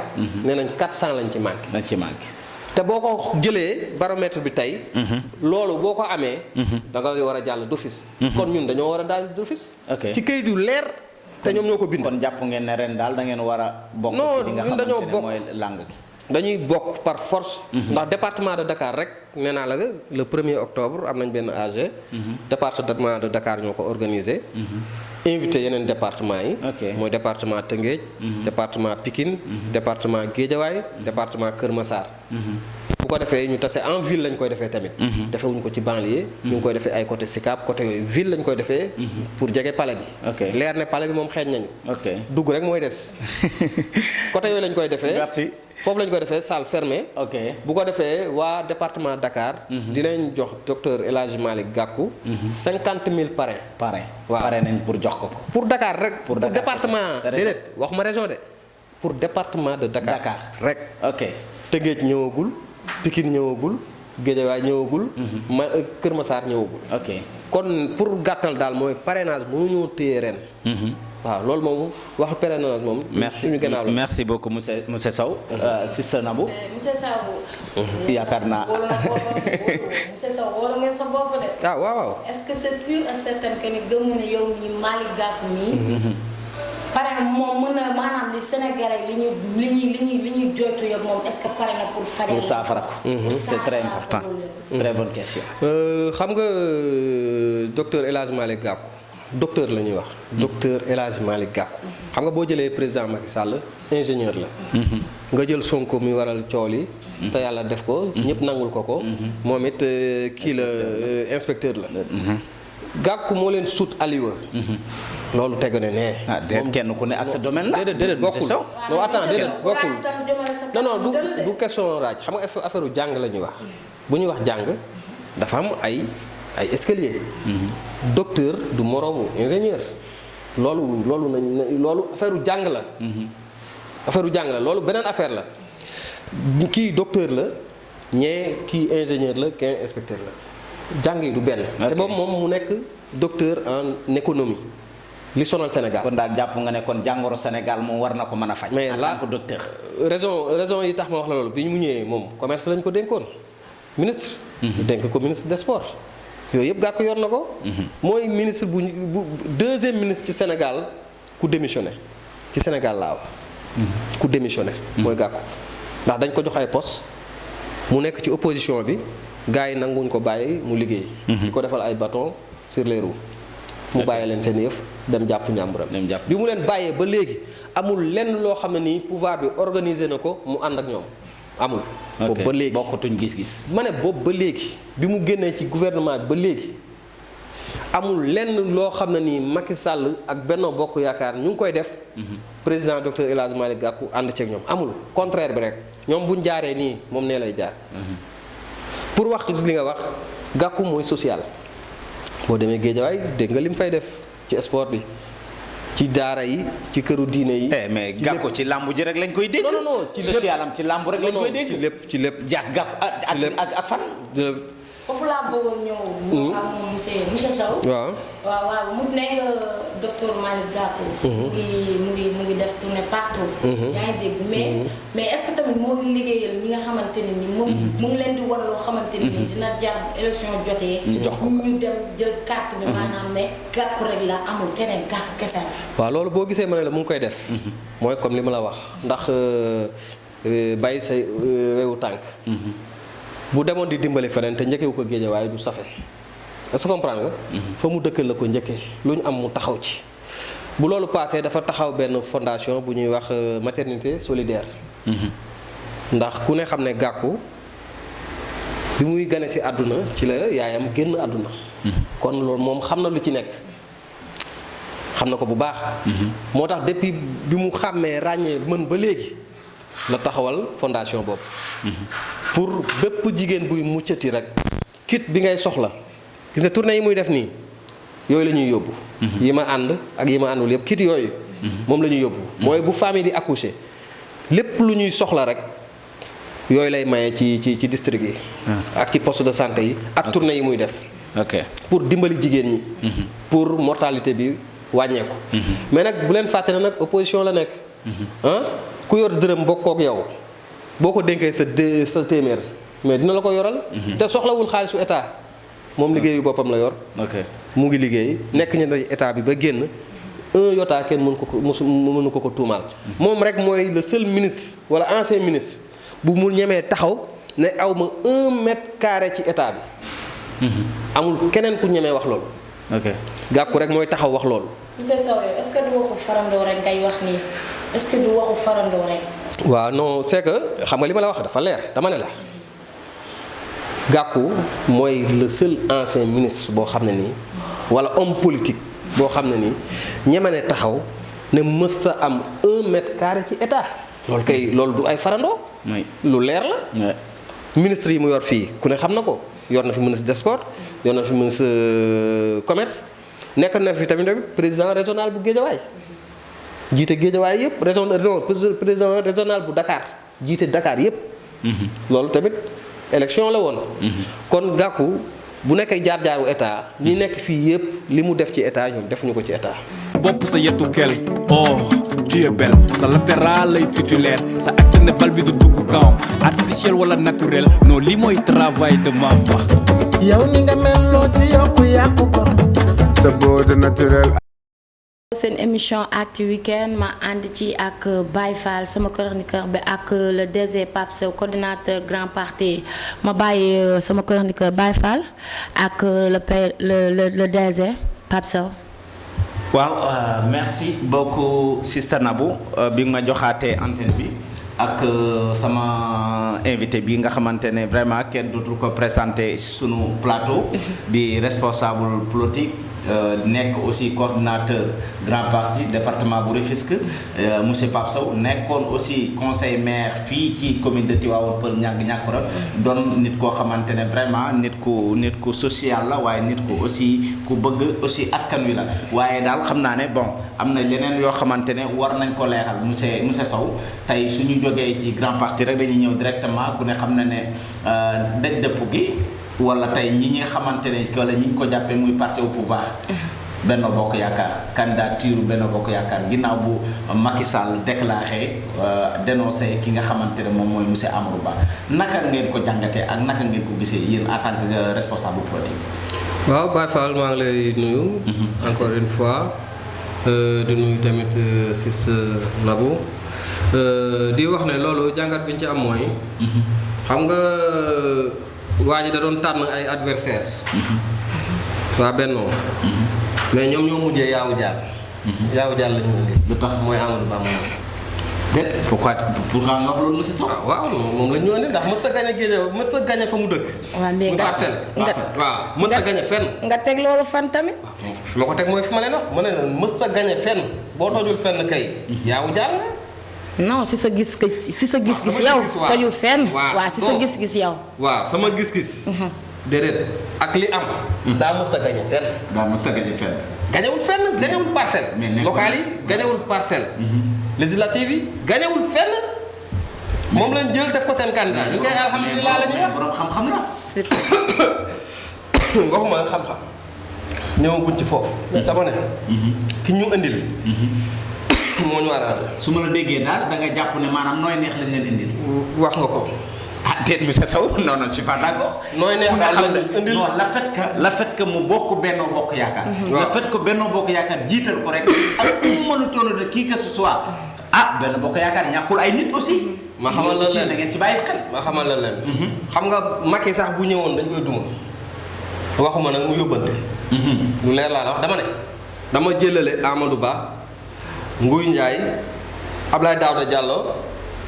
Speaker 5: nee nañ 400 lañ ci manqué. te boo ko jëlee baromètre bi tey. loolu boo ko amee. da nga war a jàll d'office. kon ñun dañoo war a daal d'office. ci kayit yu leer te ñoom ñoo ko bind.
Speaker 4: kon jàpp ngeen ne ren daal da ngeen war a bokk. ci li nga xamante ne mooy langue gi.
Speaker 5: dañuy bokk par force. ndax département de Dakar rek nee naa la le 1er octobre am nañ benn AG. département de Dakar ñoo ko organisé. invité yeneen département yi. mooy département Tëngéej. département Pikine. département Guédiawaye. département Kër Massar. bu ko defee ñu tase en ville lañ koy defee tamit. defewuñu ko ci banlieue. ñu ngi koy defee ay côté Sicap côté yooyu ville lañ koy defee. pour jege palais bi. leer ne palais bi moom xeeñ nañu. dugg rek mooy des. côté yooyu lañ koy defee.
Speaker 4: merci.
Speaker 5: foofu lañ ko defee salle fermée. bu ko defee waa département Dakar. dinañ jox docteur El Hadji Malick Gakou. 50 000 parrains. waaw
Speaker 4: pare nañ pour jox ko.
Speaker 5: pour Dakar rek. pour département déedéet waxuma région de. pour département de Dakar. rek. Tëngéej ñëwagul. Pikine ñëwagul. Guédiawaye ñëwagul. Kër Massar ñëwagul. kon pour gàttal daal mooy parrainage mënuñoo téye ren. waaw loolu moom waxu parrainage moom. suñu gannaaw la
Speaker 4: merci beaucoup monsieur Sow. Sister Nabou.
Speaker 6: monsieur Sow.
Speaker 4: yaakaar naa.
Speaker 6: monsieur Sow wóolu ngeen sa bopp de.
Speaker 5: waaw.
Speaker 6: est-ce que c'est sûr et certain que ni gëm nga ne yow mii Malick Gakou mii. pare na moom mën na maanaam li Sénégalais li ñuy jooytu yëpp moom est-ce que pare na pour fajal.
Speaker 4: pour saafara ko. c'est très important. très bonne question.
Speaker 5: xam nga docteur El Hadji Malick Gakou docteur la ñuy wax. docteur El Hadji Malick Gakou. xam nga boo jëlee président Macky Sall ingénieur la. nga jël Sonko mi waral coow li. te yàlla def ko. ñëpp nangul ko. moom it kii la inspecteur la. Gakou moo leen sut Aliwa. loolu tegu ne nee.
Speaker 4: déet kenn ku ne ak sa domaine la.
Speaker 5: déedéet bokkul non attends déedéet bokkul non du question raaj xam nga affaire jàng la ñuy wax. bu ñuy wax jàng dafa am ay escalier. docteur du moroomu ingénieur. loolu affaire jàng la. affaire jàng la loolu beneen affaire la. kii docteur la ñee kii ingénieur la kii inspecteur la. jàng yi du benn. te boobu moom mu nekk docteur en économie. li sonal Sénégal
Speaker 4: kon daal jàpp nga ne kon jàngoro Sénégal moom war na ko mën a faj.
Speaker 5: mais
Speaker 4: en tant que docteur.
Speaker 5: raison yi tax ma wax la loolu bi mu ñëwee moom commerce lañ ko dénkoon ministre. dénk ko ministre des sports. yooyu yëpp Gakou yor na ko. mooy ministre bu deuxième ministre ci Sénégal ku démissionné ci Sénégal laa wax. ku démissionné. mooy Gakou ndax dañ ko jox ay poste mu nekk ci opposition bi gars yi nanguñ ko bàyyi mu liggéey. di ko defal ay bâton sur les roues. mu bàyyi leen seen yëf dem jàpp njàmburam. bi mu leen bàyyee ba léegi amul lenn loo xam ne nii pouvoir bi organisé na ko mu ànd ak ñoom amul. boobu ba léegi
Speaker 4: bokkatuñ gis-gis.
Speaker 5: ma ne boobu ba léegi bi mu génnee ci gouvernement bi ba léegi amul lenn loo xam ne nii Macky Sall ak Benno Bokk Yaakaar ñu ngi koy def. président docteur El Hadji Malick Gakou ànd ceeg ñoom amul contraire bi rek ñoom buñ jaaree nii moom nee lay jaar. pour wax li nga wax Gakou mooy social. boo demee Guédiawaye dégg nga li mu fay def ci sport bi ci daara yi ci këru diine yi.
Speaker 4: mais Gakou ci làmb ji rek lañ koy dégg.
Speaker 5: non ci
Speaker 4: social am ci làmb rek lañ koy dégg.
Speaker 5: ci lépp.
Speaker 4: Gakou ak fan.
Speaker 6: foofu laa bëggoon ñëw. moo am monsieur Sow. waaw mu ne nga docteur Malick Gakou. mu ngi def tournée partout. yaa ngi dégg mais est-ce que tamit moo ngi liggéeyal ñi nga xamante ne ni moom mu ngi leen di wan loo xamante ni dina jar élection jotee. ñu dem jël carte bi maanaam ne Gakou rek la amul keneen Gakou kese la.
Speaker 5: waaw loolu boo gisee ma ne la mu ngi koy def. mooy comme li ma la wax ndax bàyyi say wewu tànk. bu demoon di dimbali feneen te njëkkewu ko Guédiawaye du safe est-ce que comprendre nga. fa mu dëkkal la ko njëkkee lu ñu am mu taxaw ci. bu loolu passé dafa taxaw benn fondation bu ñuy wax maternité solidaire. ndax ku ne xam ne Gakou bi muy gane ci àdduna ci la yaayam génn àdduna. kon loolu moom xam na lu ci nekk xam na ko bu baax. moo tax depuis bi mu xàmmee ràññee mën ba léegi la taxawal fondation boobu. pour bépp jigéen buy muccati rek kit bi ngay soxla gis nga tournée yi muy def nii yooyu la ñuy yóbbu. yi ma ànd ak yi ma àndul yëpp kit yooyu. moom la ñuy yóbbu. mooy bu famille di accoucher lépp lu ñuy soxla rek yooyu lay maye ci district yi. ak ci poste de santé yi ak tournée yi muy def.
Speaker 4: ok
Speaker 5: pour dimbali jigéen ñi. pour mortalité bi wàññeeku. mais nag bu leen fàtte ne nag opposition la nekk. ku yor dërëm bokkook yow boo ko dénkee sa téeméer mais dina la ko yoral. te soxlawul xaalisu état moom liggéeyu boppam la yor.
Speaker 4: ok
Speaker 5: mu ngi liggéey nekk ña état bi ba génn un yotaa kenn mënu ko tuumaal. moom rek mooy le seul ministre wala ancien ministre bu mu ñemee taxaw ne aw ma 1 mètre carré ci état bi. amul keneen ku ñemee wax loolu.
Speaker 4: ok
Speaker 5: Gakou rek mooy taxaw wax loolu.
Speaker 6: monsieur Sow yow est-ce que du waxu farandoo rek ngay wax nii est-ce que du waxu farandoo rek.
Speaker 5: waaw non c'est que xam nga li ma la wax dafa leer dama ne la Gakou mooy le seul ancien ministre boo xam ne nii wala homme politique boo xam ne nii ñeme ne taxaw ne mësta am 1 mètre carré ci état loolu kay loolu du ay farandoo. lu leer la. ministre yi mu yor fii ku ne xam na ko yor na fi ministre des sports yor na fi ministre commerce nekk na fi tamit président régional bu Guédiawaye jiite Guédiawaye yëpp président régional bu Dakar jiite Dakar yëpp. loolu tamit élection la woon. kon Gakou bu nekkee jaar-jaaru état ñi nekk fii yëpp li mu def ci état ñoom defuñu ko ci état.
Speaker 1: bopp sa yetu kel oh tu es belle sa latéral lay titulaire sa accès ne bal bi du dugg kawam artificiel wala naturel non lii mooy travail de Mamba.
Speaker 2: yow ni nga meloo ci yokku yàqu ko.
Speaker 3: sa beauté naturelle.
Speaker 6: seen émission Actu Weekend ma ànd ci ak Baye Fall sama chroniqueur bi ak le DG Pape Sow coordinateur grand parti ma bàyyi sama chroniqueur Baye Fall ak le DG Pape Sow.
Speaker 4: waaw merci beaucoup Sister Nabou bi nga ma joxaatee antenne bi ak sama invité bi nga xamante ne vraiment kenn dootul ko présenté sunu plateau di responsable politique nekk aussi coordinateur grand parti département bu Rufisque monsieur Pape Sow nekkoon aussi conseil maire fii ci commune de Tivaouane Peulh Niaga doon nit koo xamante ne vraiment nit ku social la waaye nit ku aussi ku bëgg aussi askan wi la waaye daal xam naa ne bon am na leneen yoo xamante ne war nañ ko leexal monsieur Sow tey suñu jógee ci grand parti rek dañuy ñëw directement ku ne xam na ne daj dëpp gi wala tey ñi nga xamante ne wala ñi ko jàppee muy parti au pouvoir Benno Bokk Yaakaar candidature Benno Bokk Yaakaar ginnaaw bu Macky Sall déclaré dénoncé ki nga xamante ne moom mooy monsieur Amadou Ba naka ngeen ko jàngatee ak naka ngeen ko gisee yéen en tant que responsable politique.
Speaker 5: waaw Baye Fall maa ngi lay nuyu. encore une fois di nuyu tamit Sister Nabou di wax ne loolu jàngat bi ñu ci am mooy. xam nga. waa ji da doon tànn ay adversaire waa Benno mais ñoom ñoo mujjee yaawu jàll la ñu indi lu tax mooy Amadou Ba moom
Speaker 4: déet pourquoi nga wax loolu monsieur Sow
Speaker 5: waaw moom la ñu indi ndax mës a gañe Guédiawaye mës a gañe fa mu dëkk muy parcelle waaw mës a gañe fenn
Speaker 6: nga teg loolu fan tamit
Speaker 5: fi ma ko teg mooy fi ma leen wax ma ne la mës a gañe fenn boo tojul fenn kay yaawu jàll nga
Speaker 6: non si sa gis-gis yow tojul fenn waaw si sa gis-gis yow
Speaker 5: waaw sama gis-gis déedéet ak li am daa mës a gañe fenn gañewul fenn gañewul parcelle local yi gañewul parcelle législative yi gañewul fenn moom lañ jël def ko seen candidat ñu koy alhamdulilah la ñuy wax
Speaker 4: borom xam-xam la
Speaker 5: waxuma xam-xam ñëwaguñ ci foofu dama ne ki ñu indil moo ñu arrangé.
Speaker 4: su ma la déggee daal da nga jàpp ne maanaam nooy neex lañ leen indil.
Speaker 5: wax nga ko.
Speaker 4: ah déet monsieur Sow non non je suis pas d'accord.
Speaker 5: nooy neex daal lañ leen indil
Speaker 4: non la fait que mu bokk Benno Bokk Yaakaar. le fait que Benno Bokk Yaakaar jiital ko rek. ak ku mu mën a toll de qui que ce soit. ah Benno Bokk Yaakaar ñàkkul ay nit aussi.
Speaker 5: ma xamal la leen
Speaker 4: da ngeen ci bàyyi xel.
Speaker 5: ma xamal la leen. xam nga Macky sax bu ñëwoon dañ koy duma. waxuma nag mu yóbbante. lu leer laa la wax dama ne. dama jëlale Amadou Ba. Nguy Ndiaye Abdoulaye Daouda Diallo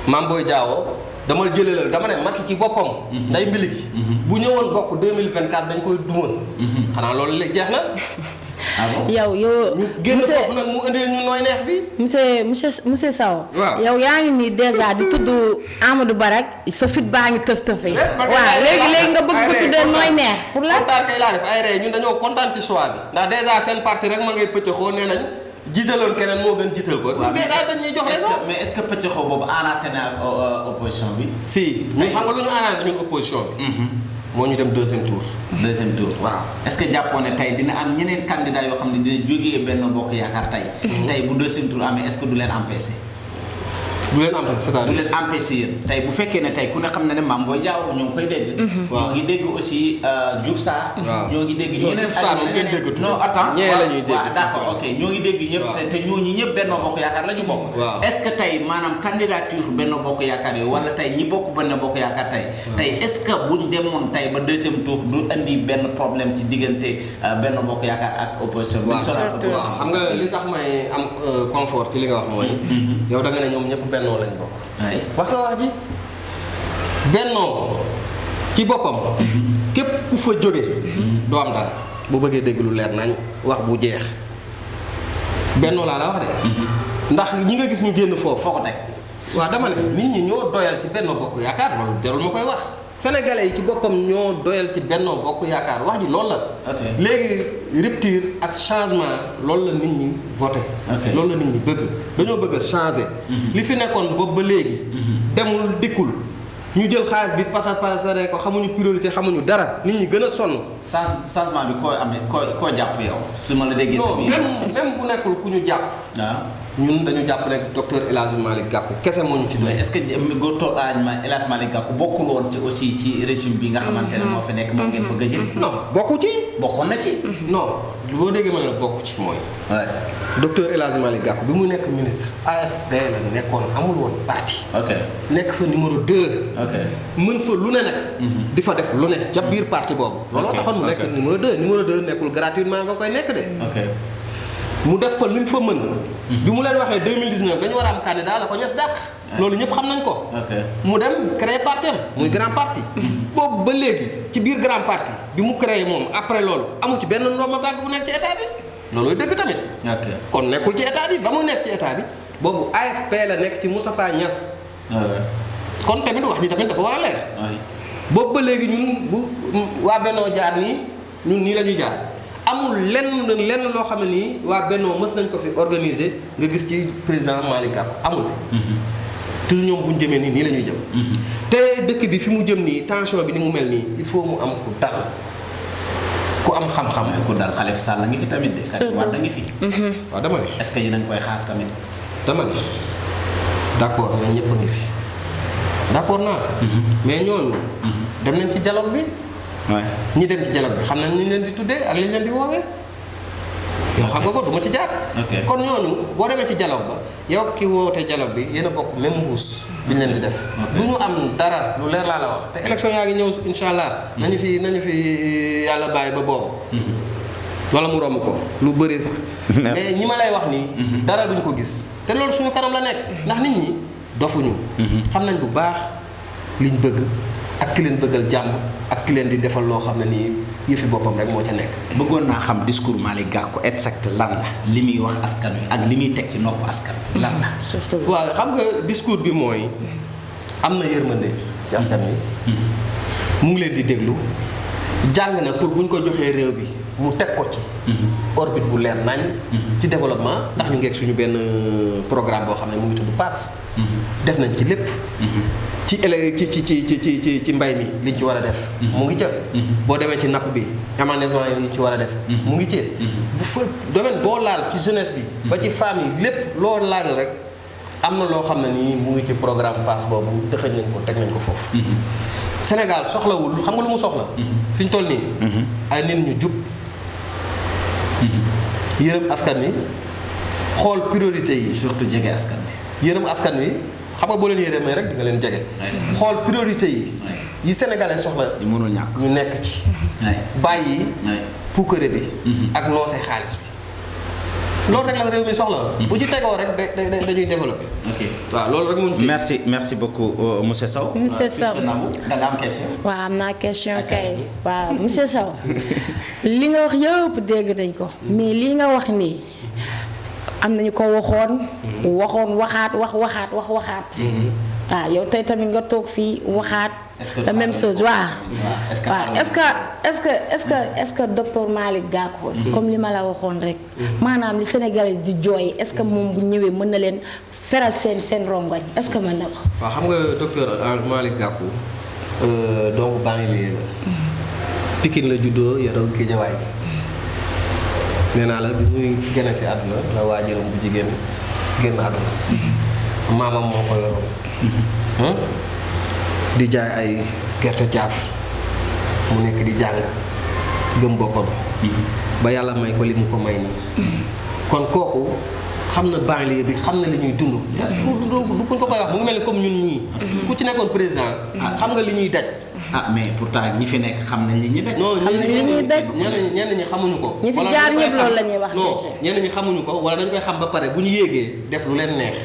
Speaker 5: Mame Boye Diao dama jëlee dama ne Macky ci boppam. nday mbili gi. bu ñëwoon bokk 2024 dañ koy dumoon. xanaa loolu léegi jeex na.
Speaker 6: yow
Speaker 5: ñu génn foofu nag mu indil ñu nooy neex bi.
Speaker 6: monsieur Sow.
Speaker 5: waaw
Speaker 6: yow yaa ngi nii déjà di tudd Amadou Ba rek sa fit baa ngi tëf-tëfee. waaw léegi nga bëgg ko tuddee nooy neex. pour la
Speaker 5: kontaan kay laa def ay ree ñun dañoo kontaan ci choix bi. ndax déjà seen parti rek ma ngay pëccëxoo nee nañ. jiitaloon keneen moo gën jiital ko. waaw dañuy jox raison
Speaker 4: mais est-ce que pëccëxoo boobu arrangé na opposition bi.
Speaker 5: si ñun xam nga lu ñu arrangé ñun opposition bi. moo ñu dem deuxième tour.
Speaker 4: deuxième tour
Speaker 5: waaw.
Speaker 4: est-ce que jàppoo ne tey dina am ñeneen candidat yoo xam ne dina jógee Benno Bokk Yaakaar tey. tey bu deuxième tour amee est-ce que du leen empêcher.
Speaker 5: du leen empêcher c'est-à-dire
Speaker 4: du leen empêcher yéen tey bu fekkee ne tey ku ne xam na ne Mame Boye Diao ñoo ngi koy dégg. ñoo ngi dégg aussi Diouf Sarr. ñoo ngi dégg ñeneen non attends
Speaker 5: ñee la ñuy dégg
Speaker 4: waaw d'accord ok ñoo ngi dégg ñëpp te ñooñu ñëpp Benno Bokk Yaakaar la ñu bokk. est-ce que tey maanaam candidature Benno Bokk Yaakaar yooyu wala tey ñi bokk Benno Bokk Yaakaar tey tey est-ce que buñ demoon tey ba deuxième tour du indi benn problème ci diggante Benno Bokk Yaakaar ak opposition.
Speaker 5: waaw xam nga li tax may am confort ci li nga wax mooy. yow da nga ne ñoom ñëpp Benno lañ bokk. wax nga wax ji Benno ci boppam. képp ku fa jóge doo am dara. bu bëggee dégg lu leer nañ wax bu jeex Benno laa la wax de. ndax ñi nga gis ñu génn foofu.
Speaker 4: foo ko teg.
Speaker 5: waaw dama ne nit ñi ñoo doyal ci Benno Bokk Yaakaar loolu jarul ma koy wax. sénégalais yi ci boppam ñoo doyal ci Benno Bokk Yaakaar wax ji loolu la. léegi rupture ak changement loolu la nit ñi voté. loolu la nit ñi bëgg dañoo bëgg a changer. li fi nekkoon boobu ba léegi. demul dikkul ñu jël xaalis bi pasare ko xamuñu priorité xamuñu dara nit ñi gën a sonn.
Speaker 4: changement bi koo amee koo jàpp yow. su ma la déggee sa biir
Speaker 5: non même bu nekkul ku ñu jàpp.
Speaker 4: waaw.
Speaker 5: ñun dañu jàpp ne docteur El Hadj Malick Gakou kese moo ñu ci doy.
Speaker 4: est-ce que docteur El Hadj Malick Gakou bokkul woon ci aussi ci régime bi nga xamante ne moo fi nekk moom ngeen bëgg a jël.
Speaker 5: non bokku ci.
Speaker 4: bokkoon na ci.
Speaker 5: non boo déggee ma ne la bokku ci mooy. docteur El Hadj Malick Gakou bi mu nekk ministre AFP la nekkoon amul woon parti. nekk fa numéro 2. mën fa lu ne nag. di fa def lu ne ca biir parti boobu. looloo taxoon mu nekk numéro 2 numéro 2 nekkul gratuitement nga koy nekk de. mu def fa luñ fa mën. bi mu leen waxee 2019 dañu war a am candidat la ko ñes dàq. loolu ñëpp xam nañ ko. mu dem créer parti am muy grand parti. boobu ba léegi ci biir grand parti bi mu créé moom après loolu amu ci benn ndooma tàgg bu nekk ci état bi loolooy dëgg tamit. kon nekkul ci état bi ba mu nekk ci état bi boobu AFP la nekk ci Moustapha Niasse. kon tamit wax ji tamit dafa war a leer. boobu ba léegi ñun bu waa Benno jaar nii ñun nii la ñuy jaar. amul lenn loo xam ne nii waa Benno mës nañ ko fi organiser nga gis ci président Malick Gakou amul. toujours ñoom bu ñu jëmee nii la ñuy jëm. te dëkk bi fi mu jëm nii tension bi ni mu mel nii il faut mu am ku dal ku am xam-xam.
Speaker 4: ku dal Khalifa Sall la ngi fi tamit de. Karim Wade da ngi fi.
Speaker 5: waaw dama ne.
Speaker 4: est-ce que yéen a ngi koy xaar tamit.
Speaker 5: dama ne d'accord ñooñu ñëpp a ngi fi d'accord naa. mais ñooñu. dem nañ ci dialogue bi. ñi dem ci dialogue bi xam nañ ni ñu leen di tuddee ak li ñu leen di woowee yow xam nga ko du ma ci jaar. kon ñooñu boo demee ci dialogue ba yow ki woote dialogue bi yéen a bokk même mbuus bi ñu leen di def. du ñu am dara lu leer laa la wax te élection yaa ngi ñëw incha allah. nañu fi yàlla bàyyi ba boobu. wala mu romb ko lu bëri sax. mais ñi ma lay wax nii. dara duñ ko gis te loolu suñu kanam la nekk ndax nit ñi dofuñu. xam nañ bu baax liñ bëgg. ak ki leen bëggal jàmm ak ki leen di defal loo xam ne nii yëfi boppam rek moo ca nekk.
Speaker 4: bëggoon naa xam discours Malick Gakou exact lan la li muy wax askan wi ak li muy teg ci nopp askan wi lan la.
Speaker 6: surtout
Speaker 5: waaw xam nga discours bi mooy am na yërmande ci askan wi. mu ngi leen di déglu jàng na pour buñ ko joxee réew bi mu teg ko ci. orbite bu leer nañ. ci développement ndax ñu ngeeg suñu benn programme boo xam ne mu ngi tudd PASS. def nañ ci lépp. ci mbay mi liñ ci war a def. mu ngi ca. boo demee ci napp bi aménagement yi liñ ci war a def. mu ngi ci bu fa domaine boo laal ci jeunesse bi. ba ci femmes yi lépp loo laal rek am na loo xam ne nii mu ngi ci programme PASS boobu dëxëñ nañ ko teg nañ ko foofu. Sénégal soxlawul xam nga lu mu soxla. fi ñu toll nii. ay nit ñu jub. yërëm askan wi xool priorité yi.
Speaker 4: surtout jege askan wi.
Speaker 5: yërëm askan wi xam nga boo leen yërëmee rek di nga leen jege. xool priorité yi. yi sénégalais soxla.
Speaker 4: yi mënul ñàkk
Speaker 5: ñu nekk ci. bàyyi. puukare bi. ak loose xaalis bi. loolu rek la réew mi soxla. bu ci tegoo rek dañuy développé. waaw loolu rek moo ñu.
Speaker 4: merci beaucoup monsieur Sow.
Speaker 6: monsieur Sow
Speaker 4: da nga am question.
Speaker 6: waaw am naa question kay. waaw monsieur Sow li nga wax yëpp dégg nañ ko. mais li nga wax nii am nañu ko waxoon waxaat. waaw yow tey tamit nga toog fii waxaat. la même chose waaw. est-ce que docteur Malick Gakou comme li ma la waxoon rek. maanaam li Sénégalais di jooy est-ce que moom bu ñëwee mën na leen feral seen rongoñ est-ce que mën na ko.
Speaker 5: waaw xam nga docteur Malick Gakou donc banlieue la. Pikine la juddoo yaroo Guédiawaye nee naa la bi muy gane si àdduna la waajuram bu jigéen génn àdduna. maamam moo ko yoroon. di jaay ay gerte caaf mu nekk di jàng gëm boppam. ba yàlla may ko li mu ko may nii. kon kooku xam na banlieue bi xam na li ñuy dund. parce que du kuñ ko koy wax mu ngi mel ni comme ñun ñii. ku ci nekkoon président. xam nga li ñuy daj.
Speaker 4: mais pourtant ñi fi nekk xam nañ li ñuy daj.
Speaker 5: non ñenn ñi xamuñu ko.
Speaker 6: ñi fi jaar ñëpp loolu la ñuy wax.
Speaker 5: non ñenn ñi xamuñu ko wala dañ koy xam ba pare bu ñu yéegee def lu leen neex.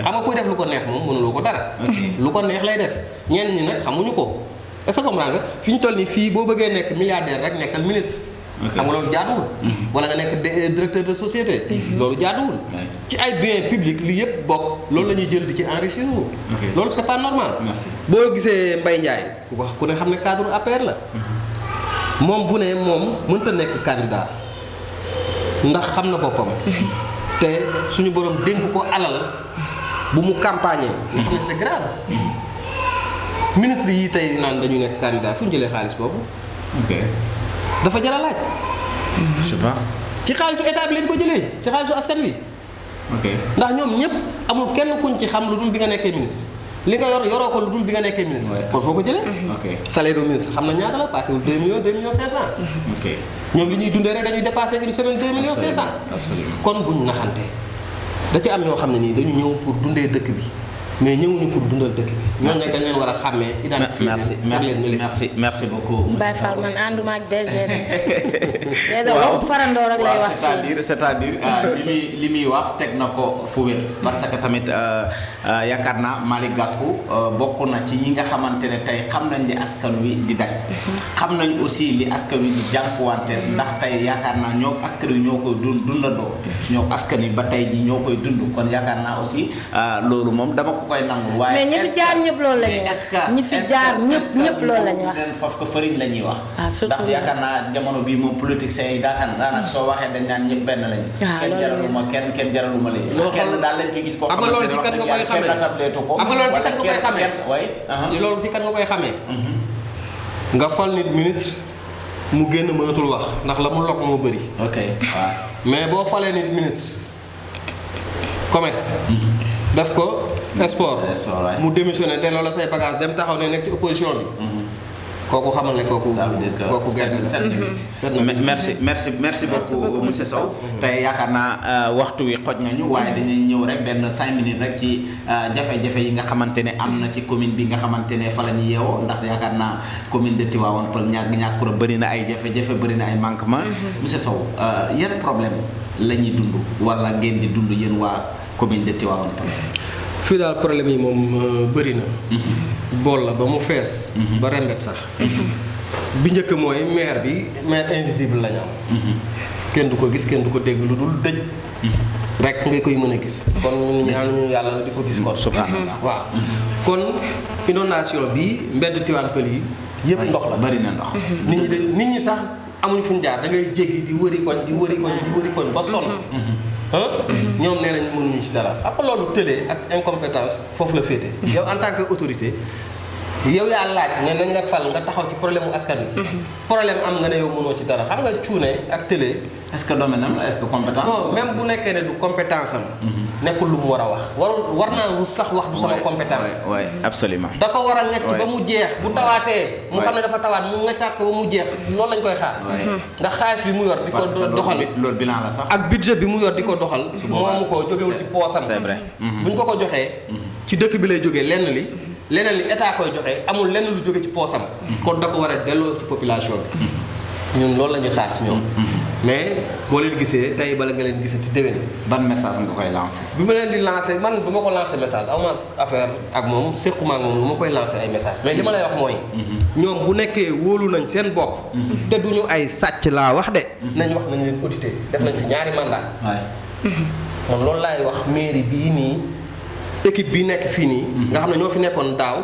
Speaker 5: xam nga kuy def lu ko neex moom mënuloo ko dara. lu ko neex lay def ñenn ñi nag xamuñu ko est-ce que comprendre nga fi ñu toll nii fii boo bëggee nekk milliardaire rek nekkal ministre. xam nga loolu jaaduwul. wala nga nekk directeur de société. loolu jaaduwul. ci ay biens publics li yëpp bokk loolu la ñuy jël di ci enrichir wu. loolu c'est pas normal. boo gisee Mbaye Ndiaye ku wax ku ne xam ne cadre APR la. moom bu ne moom mënta nekk candidat ndax xam na boppam. te suñu borom dénk ko alal bu mu campagne nga xam ne c'est grave. ministre yi tey naan dañu nekk candidat fu ñu jëlee xaalis boobu. dafa jar a laaj.
Speaker 4: je sais pas.
Speaker 5: ci xaalisu état bi lañ ko jëlee ci xaalisu askan wi. ndax ñoom ñëpp amul kenn kuñ ci xam lu dul bi nga nekkee ministre li nga yoroo ko lu dul bi nga nekkee ministre. kon foo ko jëlee. salaire du ministre xam na ñaata la passé wul 2 millions 2 millions 500. ñoom li ñuy dundee rek dañuy dépassé une semaine 2 millions 500. kon buñ naxantee da ci am ñoo xam ne nii dañu ñëw pour dundee dëkk bi. mais ñëwuñu pour dundal dëkk bi. ñooñu nag dañ leen war a xàmmee.
Speaker 4: merci beaucoup.
Speaker 6: Baye Fall man ànduma ak DG de. waaw farandoo rek lay wax
Speaker 4: c'est-à-dire li muy wax teg na ko fu wér. parce que tamit yaakaar naa Malick Gakou bokk na ci ñi nga xamante ne tey xam nañ li askan wi di daj. xam nañ aussi li askan wi di jànkuwante ndax tey yaakaar naa ñoo askan wi ñoo koy dundandoo. ñoo askan wi ba tey ji ñoo koy dund kon yaakaar naa aussi loolu moom dama ko koy nangu waaye
Speaker 6: mais ñi fi jaar ñëpp loolu la ñuy wax ñi fi jaar ñëpp loolu la ñuy wax
Speaker 4: foofu ko fëriñ la ñuy wax ndax yaakaar naa jamono bii moom politiciens yi daanaka soo waxee dañ naan ñëpp benn lañu kenn jaraluma kenn jaraluma léegi kenn daal lañ fi gis ko
Speaker 5: xam nga loolu ci kan nga koy xamee
Speaker 4: tabletu ko
Speaker 5: xam nga loolu ci kan nga koy xamee loolu ci kan nga koy xamee nga fal nit ministre mu génn mënatul wax ndax la mu lokk moo bëri
Speaker 4: ok waaw
Speaker 5: mais boo falee nit ministre commerce daf ko sport mu démissionné delloo la say bagage dem taxaw ne nekk ci opposition bi kooku xamal ne kooku kooku
Speaker 4: merci beaucoup monsieur Sow tey yaakaar naa waxtu wi xoj nañu waaye dañuy ñëw rek benn 5 minutes rek ci jafe-jafe yi nga xamante ne am na ci commune bi nga xamante ne fa la ñu yeewoo ndax yaakaar naa commune de Tivaouane Peulh ñàkkura bëri na ay jafe-jafe bëri na ay manquement monsieur Sow yan problème la ñuy dund wala ngeen di dund yéen waa commune de Tivaouane Peulh
Speaker 5: fii daal problème yi moom bëri na. bool la ba mu fees. ba rembet sax. bi njëkk mooy maire invisible la ñu am. kenn du ko gis kenn du ko dégg lu dul dëj. rek nga koy mën a gis. kon ñaanuñu yàlla di ko gis kon. subhanallah waaw. kon inondation bi mbedd Tivaouane Peulh yi yëpp ndox la.
Speaker 4: bari na ndox.
Speaker 5: nit ñi sax amuñu fu ñu jaar da ngay jéggi di wëri koñ ba sonn. ñoom nee nañ mënuñu ci dara xam nga loolu télé ak incompétence foofu la féete. yow en tant que autorité yow yaa laaj ne nañ la fal nga taxaw ci problème mu askan wi. problème am nga ne yow mënoo ci dara xam nga cuune ak télé.
Speaker 4: est-ce que domaine am la est-ce que compétence.
Speaker 5: non même bu nekkee ne du compétence am. nekkul lu mu war a wax war naa wut sax wax du sama compétence.
Speaker 4: oui absolument.
Speaker 5: da ko war a ngecc ba mu jeex bu tawaatee. mu xam ne dafa tawaat mu ngeccaat ko ba mu jeex loolu lañ koy xaar. ndax xaalis bi mu yor di ko doxal
Speaker 4: loolu bilan la sax.
Speaker 5: ak budget bi mu yor di ko doxal. moomu ko jógewul ci poosam.
Speaker 4: c'est vrai.
Speaker 5: buñ ko joxee. ci dëkk bi lay jógee leneen li état koy joxe amul lenn lu jóge ci poosam. kon da ko war a delloo ci population bi. ñun loolu la ñuy xaar ci ñoom. mais boo leen gisee tey bala nga leen gisee ci déwén.
Speaker 4: ban message nga koy lancé.
Speaker 5: bi ma leen di lancé man du ma ko lancé message aw ma affaire ak moom sequma ak moom lu ma koy lancé ay message mais li ma lay wax mooy. ñoom bu nekkee wóolu nañ seen bopp. te duñu ay sàcc laa wax de. nañ wax nañ leen audité def nañ fi 2 mandat. man loolu laay wax mairie bii nii équipe bi nekk fii nii. nga xam ne ñoo fi nekkoon daaw.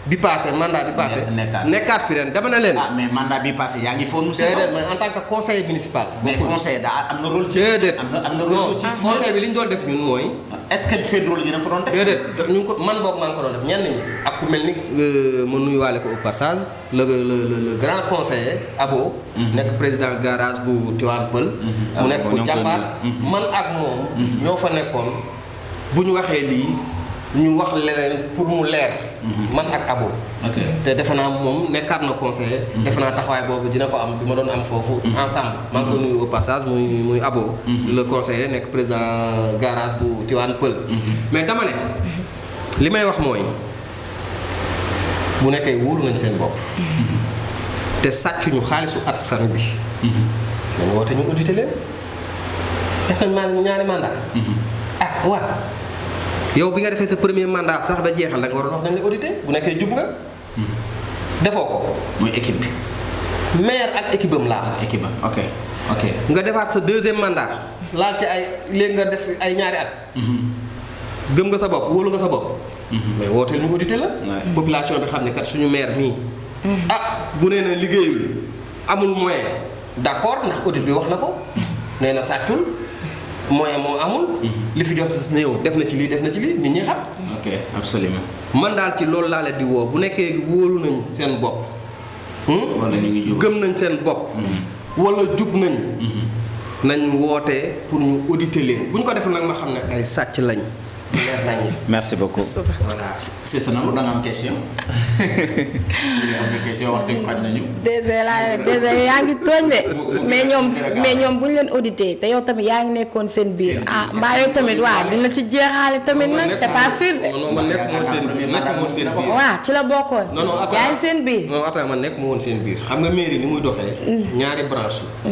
Speaker 5: bi passé mandat bi passé. nekkaat fi ren dama ne leen.
Speaker 4: mais mandat bi passé yaa ngi foon monsieur Sow.
Speaker 5: déedéet mais en tant que conseiller municipal.
Speaker 4: mais conseiller daa am na rôle ci.
Speaker 5: déedéet
Speaker 4: am na rôle ci
Speaker 5: conseil bi li ñu doon def ñun mooy.
Speaker 4: est-ce que seen rôle yi na ko doon def.
Speaker 5: déedéet ñu ngi ko man boog maa ngi ko doon def ñenn ñi ak ku mel ni ma nuyuwaale ko au passage le grand conseiller Abo. nekk président garage bu Tivaouane Peulh. mu nekk ku jàmbaar man ak moom. ñoo fa nekkoon bu ñu waxee lii ñu wax leneen pour mu leer. man ak Abo. te defe naa moom nekkaat na conseiller. defe naa taxawaay boobu dina ko am bi ma doon am foofu ensemble. maa ngi ko nuyu au passage muy Abo. le conseiller nekk président garage bu Tivaouane Peulh. mais dama ne li may wax mooy bu nekkee wóolu nañ seen bopp. te sàccuñu xaalisu askan bi. dañu woote ñu audité leen def nañ ñaari mandat. ah waaw. yow bi nga defee sa premier mandat sax ba jeexal da nga waroon wax nañ la audité bu nekkee jub nga. defoo ko.
Speaker 4: muy équipe bi.
Speaker 5: maire ak équipe am laa.
Speaker 4: équipe am ok.
Speaker 5: nga defaat sa deuxième mandat laal ci ay léegi nga def ay ñaari at. gëm nga sa bopp wóolu nga sa bopp. mais wooteel ñu audité la. population bi xam ne kat suñu maire mii. bu nee na liggéeyul amul moyen d'accord ndax audit bi wax na ko. nee na sàccul. moyen moo amul. li fi jot si néew def na ci lii nit ñi xam.
Speaker 4: ok absolument.
Speaker 5: man daal ci loolu laa leen di woo bu nekkee wóolu nañ seen bopp.
Speaker 4: wala ñu ngi jub
Speaker 5: gëm nañ seen bopp. wala jub nañ. nañ wootee pour ñu auditer leen bu ñu ko defee nag ma xam ne ay sàcc lañ. leer nañ.
Speaker 4: merci beaucoup.
Speaker 5: voilà.
Speaker 4: c'est ça nag da nga am question. am na question waxtu xaj nañu.
Speaker 6: déjà yaa ngi tooñ de mais ñoom bu ñu leen audité te yow tamit yaa ngi nekkoon seen biir mbaa yow tamit waaw dina ci jeexaale tamit nag c'est pas sûr de.
Speaker 5: non man nekk moon seen biir
Speaker 6: waaw ci la bokkoon.
Speaker 5: non
Speaker 6: yaa ngi seen biir.
Speaker 5: non attends man nekk ma woon seen biir xam nga mairie ni muy doxee. ñaari branche la.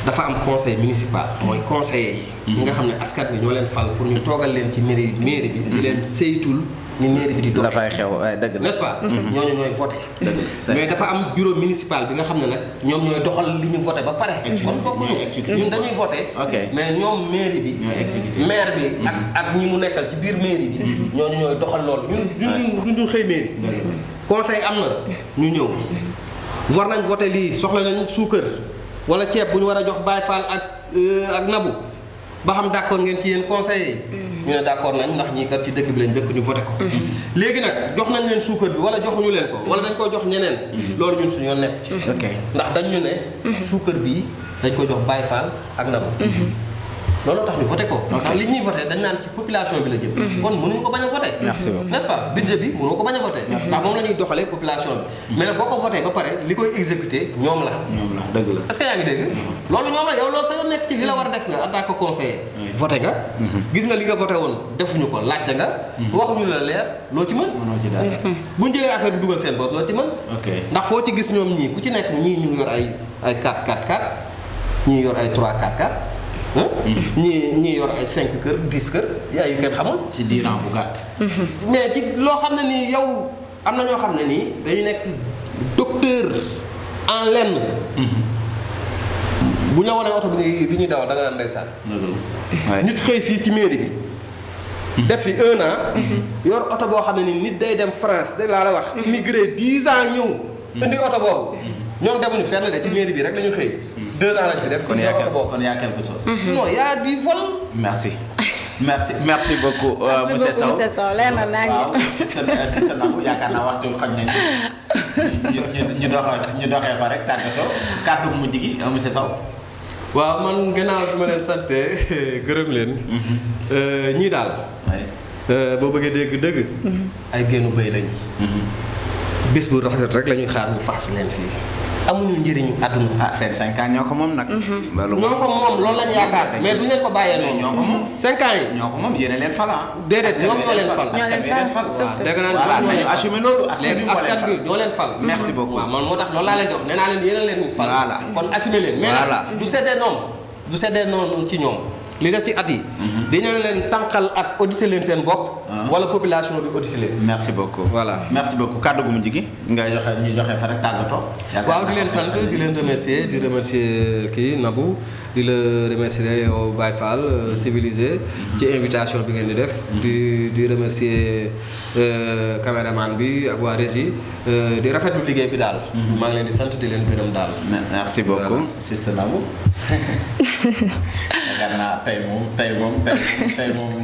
Speaker 5: dafa am conseil municipal mooy conseillers yi. ñi nga xam ne askan bi ñoo leen fal pour ñu toogal leen ci mairie bi di leen saytul ni mairie bi di doxee.
Speaker 4: dafay xew dëgg la
Speaker 5: n'est-ce pas. ñooñu ñooy voté. mais dafa am bureau municipal bi nga xam ne nag ñoom ñooy doxal li ñu voté ba pare. kon bokkuñu ñun dañuy voté. mais ñoom mairie bi. maire bi ak ñi mu nekkal ci biir mairie bi. ñooñu ñooy doxal loolu ñun duñ xëy mairie. conseil am na ñu ñëw. war nañ voté lii soxla nañ suukar wala ceeb bu ñu war a jox Baye Fall ak Nabou ba xam d'accord ngeen ci yéen conseillers yi. ñu ne d'accord nañ ndax ñii kat ci dëkk bi lañ dëkk ñu voté ko. léegi nag jox nañ leen suukar bi wala joxuñu leen ko wala dañ ko jox ñeneen. loolu ñun suñu yoon nekk ci. ndax dañ ñu ne. suukar bii dañ ko jox Baye Fall ak Nabou. loolu tax ñu voté ko. ndax li ñuy voté dañ naan ci population bi la jëm. kon mënuñu ko bañ a voté.
Speaker 4: merci beaucoup
Speaker 5: n'est-ce pas budget bi mënoo ko bañ a voté. ndax moom la ñuy doxalee population bi. mais nag boo ko voté ba pare li koy exécuté ñoom la.
Speaker 4: dëgg la.
Speaker 5: est-ce que yaa ngi dégg. loolu ñoom la yow loolu sa yoon nekk ci li la war a def nga en tant que conseiller. voté nga. gis nga li nga voté woon defuñu ko laajte nga. waxuñu la leer loo ci mën.
Speaker 4: mënoo ci dara.
Speaker 5: bu ñu jëlee affaire bi dugal seen bopp loo ci mën. ndax foo ci gis ñoom ñii ku ci nekk ñii ñu ngi yor ay 4-4-4 ñii yor ay 3-4-4. ñii yor ay 5 kër 10 kër yaay yu kenn xamul.
Speaker 4: ci diiran bu gàtt.
Speaker 5: mais ci loo xam ne nii yow am na ñoo xam ne nii dañu nekk docteur en lenn. bu ñu la wanee oto bi ñuy dawal da nga naan ndeysaan. nit xëy fii ci mairie bi. def fi 1 an. yor oto boo xam ne nii nit day dem France de laa la wax. immigré 10 ans ñëw. indi oto boobu. ñoom demuñu fenn de ci mairie bi rek la ñu xëy. 2 ans lañ fi def.
Speaker 4: kon y a quelque chose.
Speaker 5: non y a du vol.
Speaker 4: merci beaucoup.
Speaker 6: monsieur Sow leer na naa ngi.
Speaker 4: si sa nangu yaakaar naa waxtu xoj nañu ñu doxee fa rek tàggatoo kàddu mujj gi monsieur Sow.
Speaker 5: waaw man gannaaw bi ma leen sant gërëm leen. ñii daal. boo bëggee dégg dëgg. ay génnu bëy lañu. bés bu rafet rek la ñuy xaar ñu faas leen fii. amuñu njëriñu àdduna.
Speaker 4: seen 5 ans ñoo ko moom nag.
Speaker 5: ñoo ko moom loolu lañu yaakaar mais du leen ko bàyyee noonu.
Speaker 4: ñoo ko moom
Speaker 5: 5 ans yi.
Speaker 4: ñoo ko moom yéen a leen fal
Speaker 5: déedéet ñoom ñoo leen fal. dégg naa
Speaker 4: voilà nañu assumer loolu.
Speaker 5: askan bi ñoo leen fal.
Speaker 4: merci beaucoup
Speaker 5: waaw man moo tax loolu laa leen di wax nee naa leen yéen a leen fal. kon assumer leen. mais nag du seddee noonu ci ñoom. li def ci at yi. dañu leen tànqal ak auditer leen seen bopp. wala population bi auditer leen.
Speaker 4: merci beaucoup.
Speaker 5: voilà
Speaker 4: merci beaucoup kàddu gu mujj gi nga joxe ñu joxe fa rek tàggatoo.
Speaker 5: waaw di leen sant di leen remercier kii Nabou di la remercier yow Baye Fall civilisé. ci invitation bi ngeen di def. di remercier caméraman bi ak waa régie di rafetlu liggéey bi daal. maa ngi leen di sant di leen gërëm daal.
Speaker 4: merci beaucoup Sister Nabou. tey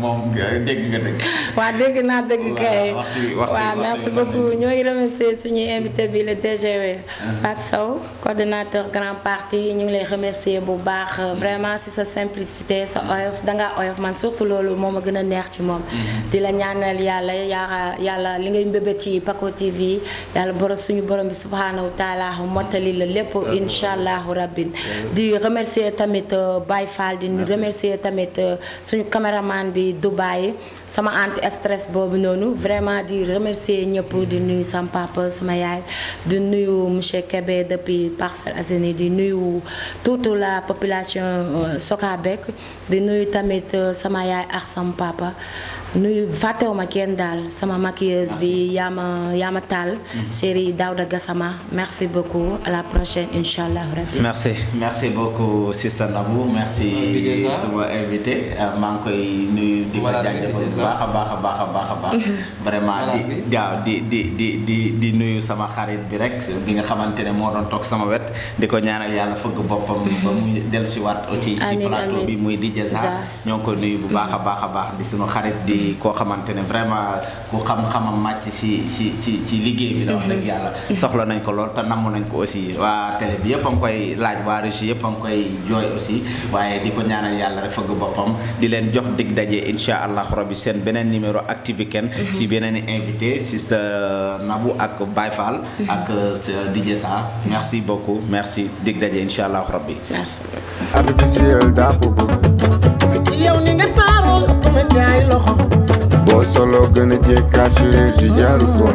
Speaker 4: moom dégg nga dëgg.
Speaker 6: waaw dégg naa dëgg kay.
Speaker 4: waaw
Speaker 6: merci beaucoup ñoo ngi remercier suñu invité bi le DGW Pape Sow coordinateur grand parti ñu ngi lay remercier bu baax vraiment si sa simplicité sa oyof dangaa oyof man surtout loolu moo ma gën a neex ci moom. di la ñaanal yàlla li ngay mbébét ci Paco TV yàlla suñu borom bi subhanahu wa taala mottali la lépp incha allahu rabbi di remercier tamit Baye Fall di remercier tamit suñu caméraman bi Dubaï sama anti stress boobu noonu vraiment di remercier ñëpp di nuyu sama papa sama yaay di nuyu monsieur Kébé depuis Parcelles Assainies di nuyu toute la population Sokabek di nuyu tamit sama yaay ak sama papa nuyu fàttewuma kenn daal sama maquilleuse bi yaama taal chérie Daouda Gassama merci beaucoup à la prochaine inchallah rabbi
Speaker 4: merci beaucoup Sister Nabou merci sama invité maa ngi koy nuyu di ko jaajëfal bu baax vraiment di nuyu sama xarit bi rek bi nga xamante ne moo doon toog sama wet di ko ñaanal yàlla fëgg boppam ba mu dellusiwaat aussi ci plateau bi muy di Dieza ñoo ngi ko nuyu bu baax a baax di sunu xarit di koo xamante ne vraiment ku xam-xamam màcc ci liggéey bi la wax dëgg yàlla soxla nañ ko lool te namm nañ ko aussi waa télé bi yëpp a ngi koy laaj waa régie yëpp a ngi koy jooy aussi waaye di ko ñaanal yàlla rek fëgg boppam di leen jox dig daje insha allahu rabbi seen beneen numéro Actu Weekend si beneen invité Sister Nabou ak Baye Fall ak DJ Sa merci beaucoup merci dig daje insha allahu rabbi
Speaker 3: artificiel daa ko
Speaker 2: yow ni nga taaroo ëpp na jaay loxo
Speaker 3: boo solo gën a jekkaat chirurgie jaru ko